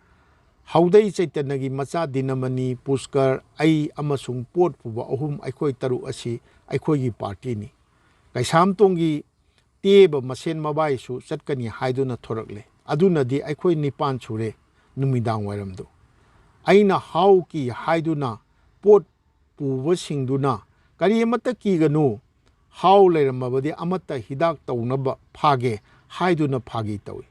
ꯍꯧꯗꯩ ꯆꯩꯇꯟꯅꯒꯤ ꯃꯆꯥ ꯗꯤꯅꯃꯅꯤ, ꯄꯨꯁꯀꯔ, ꯑꯩ ꯑꯃꯁꯨꯡ ꯄꯣꯠ ꯄꯨꯕ ꯑꯍꯨꯝ, ꯑꯩꯈꯣꯏ ꯇꯔꯨꯛ ꯑꯁꯤ ꯑꯩꯈꯣꯏꯒꯤ ꯄꯥꯔꯇꯤꯅꯤ꯫ ꯀꯩꯁꯥꯝꯇꯣꯡꯒꯤ ꯇꯦꯕ ꯃꯁꯦꯟ ꯃꯕꯥꯏꯁꯨ ꯆꯠꯀꯅꯤ ꯍꯥꯏꯗꯨꯅ ꯊꯣꯔꯛꯂꯦ꯫ ꯑꯗꯨꯅꯗꯤ ꯑꯩꯈꯣꯏ ꯅꯤꯄꯥꯟ ꯁꯨꯔꯦ꯫ ꯅꯨꯃꯤꯗꯥꯡ ꯋꯥꯏꯔꯝꯗꯨ ꯑꯩꯅ ꯍꯥꯎ ꯀꯤ ꯍꯥꯏꯗꯨꯅ ꯄꯣꯠ ꯄꯨꯕꯁꯤꯡꯗꯨꯅ, "ꯀꯔꯤ ꯑꯃꯠꯇ ꯀꯤꯒꯅꯨ, ꯍꯥꯎ ꯂꯩꯔꯝꯃꯕꯗꯤ ꯑꯃꯠꯇ ꯍꯤꯗꯥꯛ ꯇꯧꯅꯕ ꯐꯥꯒꯦ" ꯍꯥꯏꯗꯨꯅ ꯐꯥꯒꯤ ꯇꯧꯏ꯫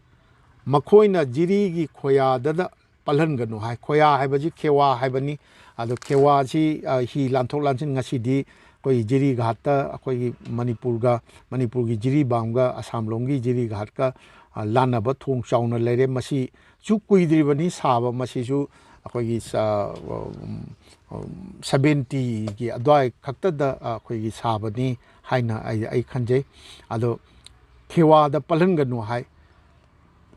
ꯃꯈꯣꯏꯅ ꯖꯤꯔꯤꯒꯤ ꯈꯣꯌꯥꯗꯗ ꯄꯜꯍꯟꯒꯅꯨ ꯍꯥꯏ꯫ ꯈꯣꯌꯥ ꯍꯥꯏꯕꯁꯤ ꯈꯦꯋꯥ ꯍꯥꯏꯕꯅꯤ꯫ ꯑꯗꯣ ꯈꯦꯋꯥꯁꯤ, ꯑ, ꯍꯤ ꯂꯥꯟꯊꯣꯛ ꯂꯥꯟꯁꯤꯟ ꯉꯁꯤꯗꯤ ꯑꯩꯈꯣꯏꯒꯤ ꯖꯤꯔꯤꯘꯥꯠꯇ, ꯑꯩꯈꯣꯏꯒꯤ ꯃꯅꯤꯄꯨꯔꯒ, ꯃꯅꯤꯄꯨꯔꯒꯤ ꯖꯤꯔꯤꯕꯥꯝꯒ ꯑꯁꯥꯝꯂꯣꯝꯒꯤ ꯖꯤꯔꯤꯘꯥꯠꯀ, ꯑ, ꯂꯥꯟꯅꯕ ꯊꯣꯡ ꯆꯥꯎꯅ ꯂꯩꯔꯦ꯫ ꯃꯁꯤꯁꯨ ꯀꯨꯏꯗ꯭ꯔꯤꯕꯅꯤ ꯁꯥꯕ, ꯃꯁꯤꯁꯨ ꯑꯩꯈꯣꯏꯒꯤ ꯁ-, ꯎꯝ, ꯎꯝ, ꯁꯚꯦꯟꯇꯤꯒꯤ ꯑꯗꯨꯋꯥꯏ ꯈꯛꯇꯗ, ꯑ, ꯑꯩꯈꯣꯏꯒꯤ ꯁꯥꯕꯅꯤ ꯍꯥꯏꯅ ꯑꯩ, ꯑꯩ ꯈꯟꯖꯩ꯫ ꯑꯗꯣ ꯈꯦꯋꯥꯗ ꯄꯜꯍꯟꯒꯅꯨ ꯍꯥꯏ꯫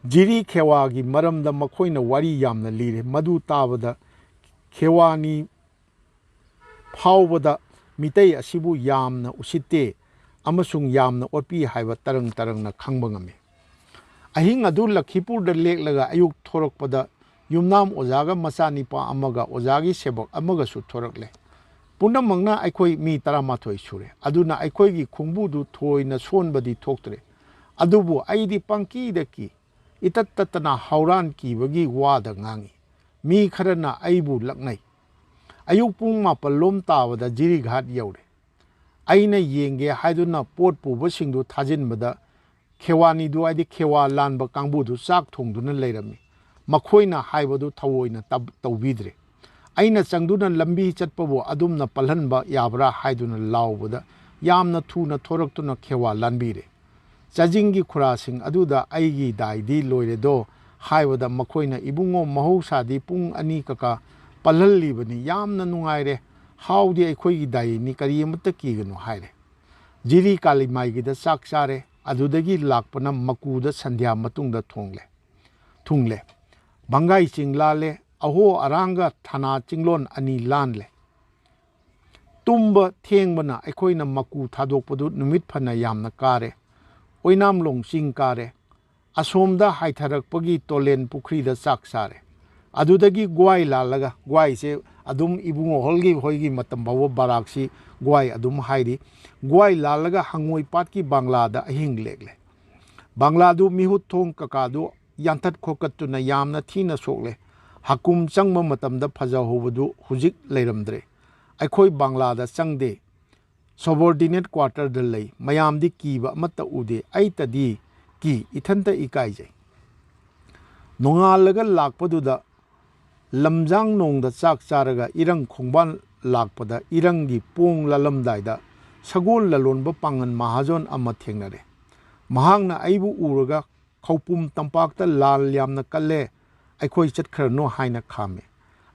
ꯖꯤꯔꯤ ꯈꯦꯋꯥꯒꯤ ꯃꯔꯝꯗ ꯃꯈꯣꯏꯅ ꯋꯥꯔꯤ ꯌꯥꯝꯅ ꯂꯤꯔꯦ꯫ ꯃꯗꯨ ꯇꯥꯕꯗ ꯈꯦꯋꯥꯅꯤ ꯐꯥꯎꯕꯗ ꯃꯤꯇꯩ ꯑꯁꯤꯕꯨ ꯌꯥꯝꯅ ꯎꯁꯤꯠꯇꯦ ꯑꯃꯁꯨꯡ ꯌꯥꯝꯅ ꯑꯣꯠꯄꯤ ꯍꯥꯏꯕ ꯇꯔꯪ ꯇꯔꯪꯅ ꯈꯪꯕ ꯉꯝꯃꯤ꯫ ꯑꯍꯤꯡ ꯑꯗꯨ ꯂꯈꯤꯄꯨꯔꯗ ꯂꯦꯛꯂꯒ ꯑꯌꯨꯛ ꯊꯣꯔꯛꯄꯗ ꯌꯨꯝꯅꯥꯝ ꯑꯣꯖꯥꯒ ꯃꯆꯥꯅꯤꯄꯥ ꯑꯃꯒ ꯑꯣꯖꯥꯒꯤ ꯁꯦꯕꯣꯛ ꯑꯃꯒꯁꯨ ꯊꯣꯔꯛꯂꯦ꯫ ꯄꯨꯝꯅꯃꯛꯅ ꯑꯩꯈꯣꯏ ꯃꯤ ꯇꯔꯥꯃꯥꯊꯣꯏ ꯁꯨꯔꯦ꯫ ꯑꯗꯨꯅ ꯑꯩꯈꯣꯏꯒꯤ ꯈꯣꯡꯕꯨꯗꯨ ꯊꯣꯏꯅ ꯁꯣꯟꯕꯗꯤ ꯊꯣꯛꯇ꯭ꯔꯦ꯫ ꯑꯗꯨꯕꯨ ꯑꯩꯗꯤ ꯄꯪꯀꯤꯗ ꯀꯤ꯫ ꯏꯇꯠ ꯇꯠꯇꯅ ꯍꯧꯔꯥꯟ ꯀꯤꯕꯒꯤ ꯋꯥꯗ ꯉꯥꯡꯏ꯫ ꯃꯤ ꯈꯔꯅ ꯑꯩꯕꯨ ꯂꯛꯅꯩ꯫ ꯑꯌꯨꯛ ꯄꯨꯡ ꯃꯥꯄꯜ ꯂꯣꯝ ꯇꯥꯕꯗ ꯖꯤꯔꯤꯘꯥꯠ ꯌꯧꯔꯦ꯫ ꯑꯩꯅ ꯌꯦꯡꯒꯦ ꯍꯥꯏꯗꯨꯅ ꯄꯣꯠ ꯄꯨꯕꯁꯤꯡꯗꯨ ꯊꯥꯖꯤꯟꯕꯗ ꯈꯦꯋꯥꯅꯤꯗꯨ, ꯍꯥꯏꯗꯤ ꯈꯦꯋꯥ ꯂꯥꯟꯕ ꯀꯥꯡꯕꯨꯗꯨ ꯆꯥꯛ ꯊꯣꯡꯗꯨꯅ ꯂꯩꯔꯝꯃꯤ꯫ ꯃꯈꯣꯏꯅ ꯍꯥꯏꯕꯗꯨ ꯊꯑꯣꯏꯅ ꯇꯧꯕꯤꯗ꯭ꯔꯦ꯫ ꯑꯩꯅ ꯆꯪꯗꯨꯅ ꯂꯝꯕꯤ ꯆꯠꯄꯕꯨ ꯑꯗꯨꯝꯅ ꯄꯜꯍꯟꯕ ꯌꯥꯕ꯭ꯔꯥ ꯍꯥꯏꯗꯨꯅ ꯂꯥꯎꯕꯗ ꯌꯥꯝꯅ ꯊꯨꯅ ꯊꯣꯔꯛꯇꯨꯅ ꯈꯦꯋꯥ ꯂꯥꯟꯕꯤꯔꯦ꯫ ꯆꯥꯖꯤꯡꯒꯤ ꯈꯨꯔꯥꯁꯤꯡ ꯑꯗꯨꯗ ꯑꯩꯒꯤ ꯗꯥꯏꯗꯤ ꯂꯣꯏꯔꯦꯗꯣ ꯍꯥꯏꯕꯗ ꯃꯈꯣꯏꯅ, "ꯏꯕꯨꯡꯉꯣ, ꯃꯍꯧꯁꯥꯗꯤ ꯄꯨꯡ ꯑꯅꯤ ꯀꯀꯥ ꯄꯜꯍꯜꯂꯤꯕꯅꯤ, ꯌꯥꯝꯅ ꯅꯨꯡꯉꯥꯏꯔꯦ, ꯍꯥꯎꯗꯤ ꯑꯩꯈꯣꯏꯒꯤ ꯗꯥꯏꯅꯤ, ꯀꯔꯤ ꯑꯃꯠꯇ ꯀꯤꯒꯅꯨ" ꯍꯥꯏꯔꯦ꯫ ꯖꯤꯔꯤ ꯀꯥꯂꯤꯃꯥꯏꯒꯤꯗ ꯆꯥꯛ ꯆꯥꯔꯦ꯫ ꯑꯗꯨꯗꯒꯤ ꯂꯥꯛꯄꯅ ꯃꯀꯨꯗ ꯁꯟꯙ꯭ꯌꯥ ꯃꯇꯨꯡꯗ ꯊꯣꯡꯂꯦ ꯊꯨꯡꯂꯦ꯫ ꯚꯪꯒꯥꯏ ꯆꯤꯡ ꯂꯥꯜꯂꯦ꯫ ꯑꯍꯣ ꯑꯔꯥꯡꯒ ꯊꯅꯥ ꯆꯤꯡꯂꯣꯟ ꯑꯅꯤ ꯂꯥꯟꯂꯦ꯫ ꯇꯨꯝꯕ ꯊꯦꯡꯕꯅ ꯑꯩꯈꯣꯏꯅ ꯃꯀꯨ ꯊꯥꯗꯣꯛꯄꯗꯨ ꯅꯨꯃꯤꯠ ꯐꯅ ꯌꯥꯝꯅ ꯀꯥꯔꯦ꯫ ꯑꯣꯏꯅꯥꯝꯂꯣꯡ ꯆꯤꯡ ꯀꯥꯔꯦ꯫ ꯑꯁꯣꯝꯗ ꯍꯥꯏꯊꯔꯛꯄꯒꯤ ꯇꯣꯂꯦꯟ ꯄꯨꯈ꯭ꯔꯤꯗ ꯆꯥꯛ ꯆꯥꯔꯦ꯫ ꯑꯗꯨꯗꯒꯤ ꯒ꯭ꯋꯥꯏ ꯂꯥꯜꯂꯒ, ꯒ꯭ꯋꯥꯏꯁꯦ ꯑꯗꯨꯝ ꯏꯕꯨꯡꯉꯣ ꯍꯣꯜꯒꯤ ꯍꯣꯏꯒꯤ ꯃꯇꯝ ꯐꯥꯎꯕ ꯕꯔꯥꯛꯁꯤ ꯒ꯭ꯋꯥꯏ ꯑꯗꯨꯝ ꯍꯥꯏꯔꯤ꯫ ꯒ꯭ꯋꯥꯏ ꯂꯥꯜꯂꯒ ꯍꯪꯉꯣꯏ ꯄꯥꯠꯀꯤ ꯕꯪꯂꯥꯗ ꯑꯍꯤꯡ ꯂꯦꯛꯂꯦ꯫ ꯕꯪꯂꯥꯗꯨ ꯃꯤꯍꯨꯠ ꯊꯣꯡ ꯀꯀꯥꯗꯨ ꯌꯥꯟꯊꯠ ꯈꯣꯠꯀꯠꯇꯨꯅ ꯌꯥꯝꯅ ꯊꯤꯅ ꯁꯣꯛꯂꯦ꯫ ꯍꯀꯨꯝ ꯆꯪꯕ ꯃꯇꯝꯗ ꯐꯖꯍꯧꯕꯗꯨ ꯍꯧꯖꯤꯛ ꯂꯩꯔꯝꯗ꯭ꯔꯦ꯫ ꯑꯩꯈꯣꯏ ꯕꯪꯂꯥꯗ ꯆꯪꯗꯦ꯫ ꯁꯣꯕꯣꯔꯗꯤꯅꯦꯠ ꯀ꯭ꯋꯥꯇꯔꯗ ꯂꯩ꯫ ꯃꯌꯥꯝꯗꯤ ꯀꯤꯕ ꯑꯃꯠꯇ ꯎꯗꯦ꯫ ꯑꯩꯇꯗꯤ ꯀꯤ, ꯏꯊꯟꯇ ꯏꯀꯥꯏꯖꯩ꯫ ꯅꯣꯡꯉꯥꯜꯂꯒ ꯂꯥꯛꯄꯗꯨꯗ ꯂꯝꯖꯥꯡ ꯅꯣꯡꯗ ꯆꯥꯛ ꯆꯥꯔꯒ ꯏꯔꯪ ꯈꯣꯡꯕꯥꯟ ꯂꯥꯛꯄꯗ ꯏꯔꯪꯒꯤ ꯄꯣꯡ ꯂꯥꯜꯂꯝꯗꯥꯏꯗ ꯁꯒꯣꯜ ꯂꯂꯣꯟꯕ ꯄꯥꯡꯒꯟ ꯃꯍꯥꯖꯣꯟ ꯑꯃ ꯊꯦꯡꯅꯔꯦ꯫ ꯃꯍꯥꯛꯅ ꯑꯩꯕꯨ ꯎꯔꯒ, "ꯈꯧꯄꯨꯝ ꯇꯝꯄꯥꯛꯇ ꯂꯥꯜ ꯌꯥꯝꯅ ꯀꯜꯂꯦ, ꯑꯩꯈꯣꯏ ꯆꯠꯈ꯭ꯔꯅꯨ" ꯍꯥꯏꯅ ꯈꯥꯝꯃꯦ꯫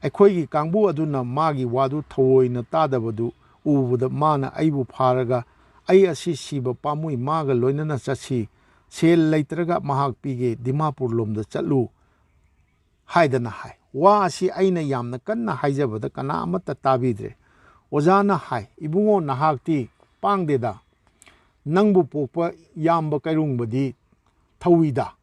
ꯑꯩꯈꯣꯏꯒꯤ ꯀꯥꯡꯕꯨ ꯑꯗꯨꯅ ꯃꯥꯒꯤ ꯋꯥꯗꯨ ꯊꯑꯣꯏꯅ ꯇꯥꯗꯕꯗꯨ ꯎꯕꯗ ꯃꯥꯅ ꯑꯩꯕꯨ ꯐꯥꯔꯒ, "ꯑꯩ ꯑꯁꯤ ꯁꯤꯕ ꯄꯥꯝꯃꯨꯏ, ꯃꯥꯒ ꯂꯣꯏꯅꯅ ꯆꯠꯁꯤ, ꯁꯦꯜ ꯂꯩꯇ꯭ꯔꯒ ꯃꯍꯥꯛ ꯄꯤꯒꯦ, ꯗꯤꯃꯥꯄꯨꯔ ꯂꯣꯝꯗ ꯆꯠꯂꯨ" ꯍꯥꯏꯗꯅ ꯍꯥꯏ꯫ ꯋꯥ ꯑꯁꯤ ꯑꯩꯅ ꯌꯥꯝꯅ ꯀꯟꯅ ꯍꯥꯏꯖꯕꯗ ꯀꯅꯥ ꯑꯃꯠꯇ ꯇꯥꯕꯤꯗ꯭ꯔꯦ꯫ ꯑꯣꯖꯥꯅ ꯍꯥꯏ, "ꯏꯕꯨꯡꯉꯣ, ꯅꯍꯥꯛꯇꯤ ꯄꯥꯡꯗꯦꯗ, ꯅꯪꯕꯨ ꯄꯣꯛꯄ ꯌꯥꯝꯕ ꯀꯩꯔꯨꯡꯕꯗꯤ ꯊꯧꯏꯗ꯫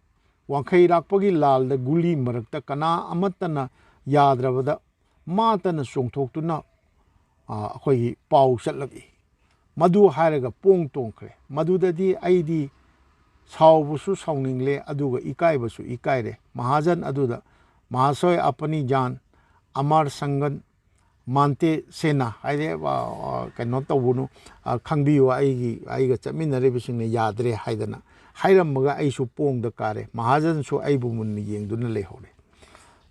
ꯋꯥꯡꯈꯩꯔꯥꯛꯄꯒꯤ ꯂꯥꯜꯗ ꯒꯨꯂꯤ ꯃꯔꯛꯇ ꯀꯅꯥ ꯑꯃꯠꯇꯅ ꯌꯥꯗ꯭ꯔꯕꯗ ꯃꯥꯇꯅ ꯆꯣꯡꯊꯣꯛꯇꯨꯅ, ꯑ, ꯑꯩꯈꯣꯏꯒꯤ ꯄꯥꯎ ꯆꯠꯂꯛꯏ"꯫ ꯃꯗꯨ ꯍꯥꯏꯔꯒ ꯄꯣꯡ ꯇꯣꯡꯈ꯭ꯔꯦ꯫ ꯃꯗꯨꯗꯗꯤ ꯑꯩꯗꯤ ꯁꯥꯎꯕꯁꯨ ꯁꯥꯎꯅꯤꯡꯂꯦ, ꯑꯗꯨꯒ ꯏꯀꯥꯏꯕꯁꯨ ꯏꯀꯥꯏꯔꯦ꯫ ꯃꯍꯥꯖꯟ ꯑꯗꯨꯗ, "ꯃꯍꯥꯁꯣꯏ ꯑꯄꯅꯤ ꯖꯥꯟ, ꯑꯃꯔ ꯁꯪꯒꯟ, ꯃꯥꯟꯇꯦ ꯁꯦꯅꯥ" ꯍꯥꯏꯗꯤ, ꯑ, ꯑ, ꯀꯩꯅꯣ ꯇꯧꯕꯅꯨ, ꯑ, ꯈꯪꯕꯤꯌꯨ, ꯑꯩꯒꯤ, ꯑꯩꯒ ꯆꯠꯃꯤꯟꯅꯔꯤꯕꯁꯤꯡꯅ ꯌꯥꯗ꯭ꯔꯦ ꯍꯥꯏꯗꯅ ꯍꯥꯏꯔꯝꯃꯒ ꯑꯩꯁꯨ ꯄꯣꯡꯗ ꯀꯥꯔꯦ꯫ ꯃꯍꯥꯖꯟꯁꯨ ꯑꯩꯕꯨ ꯃꯨꯟꯅ ꯌꯦꯡꯗꯨꯅ ꯂꯩꯍꯧꯔꯦ꯫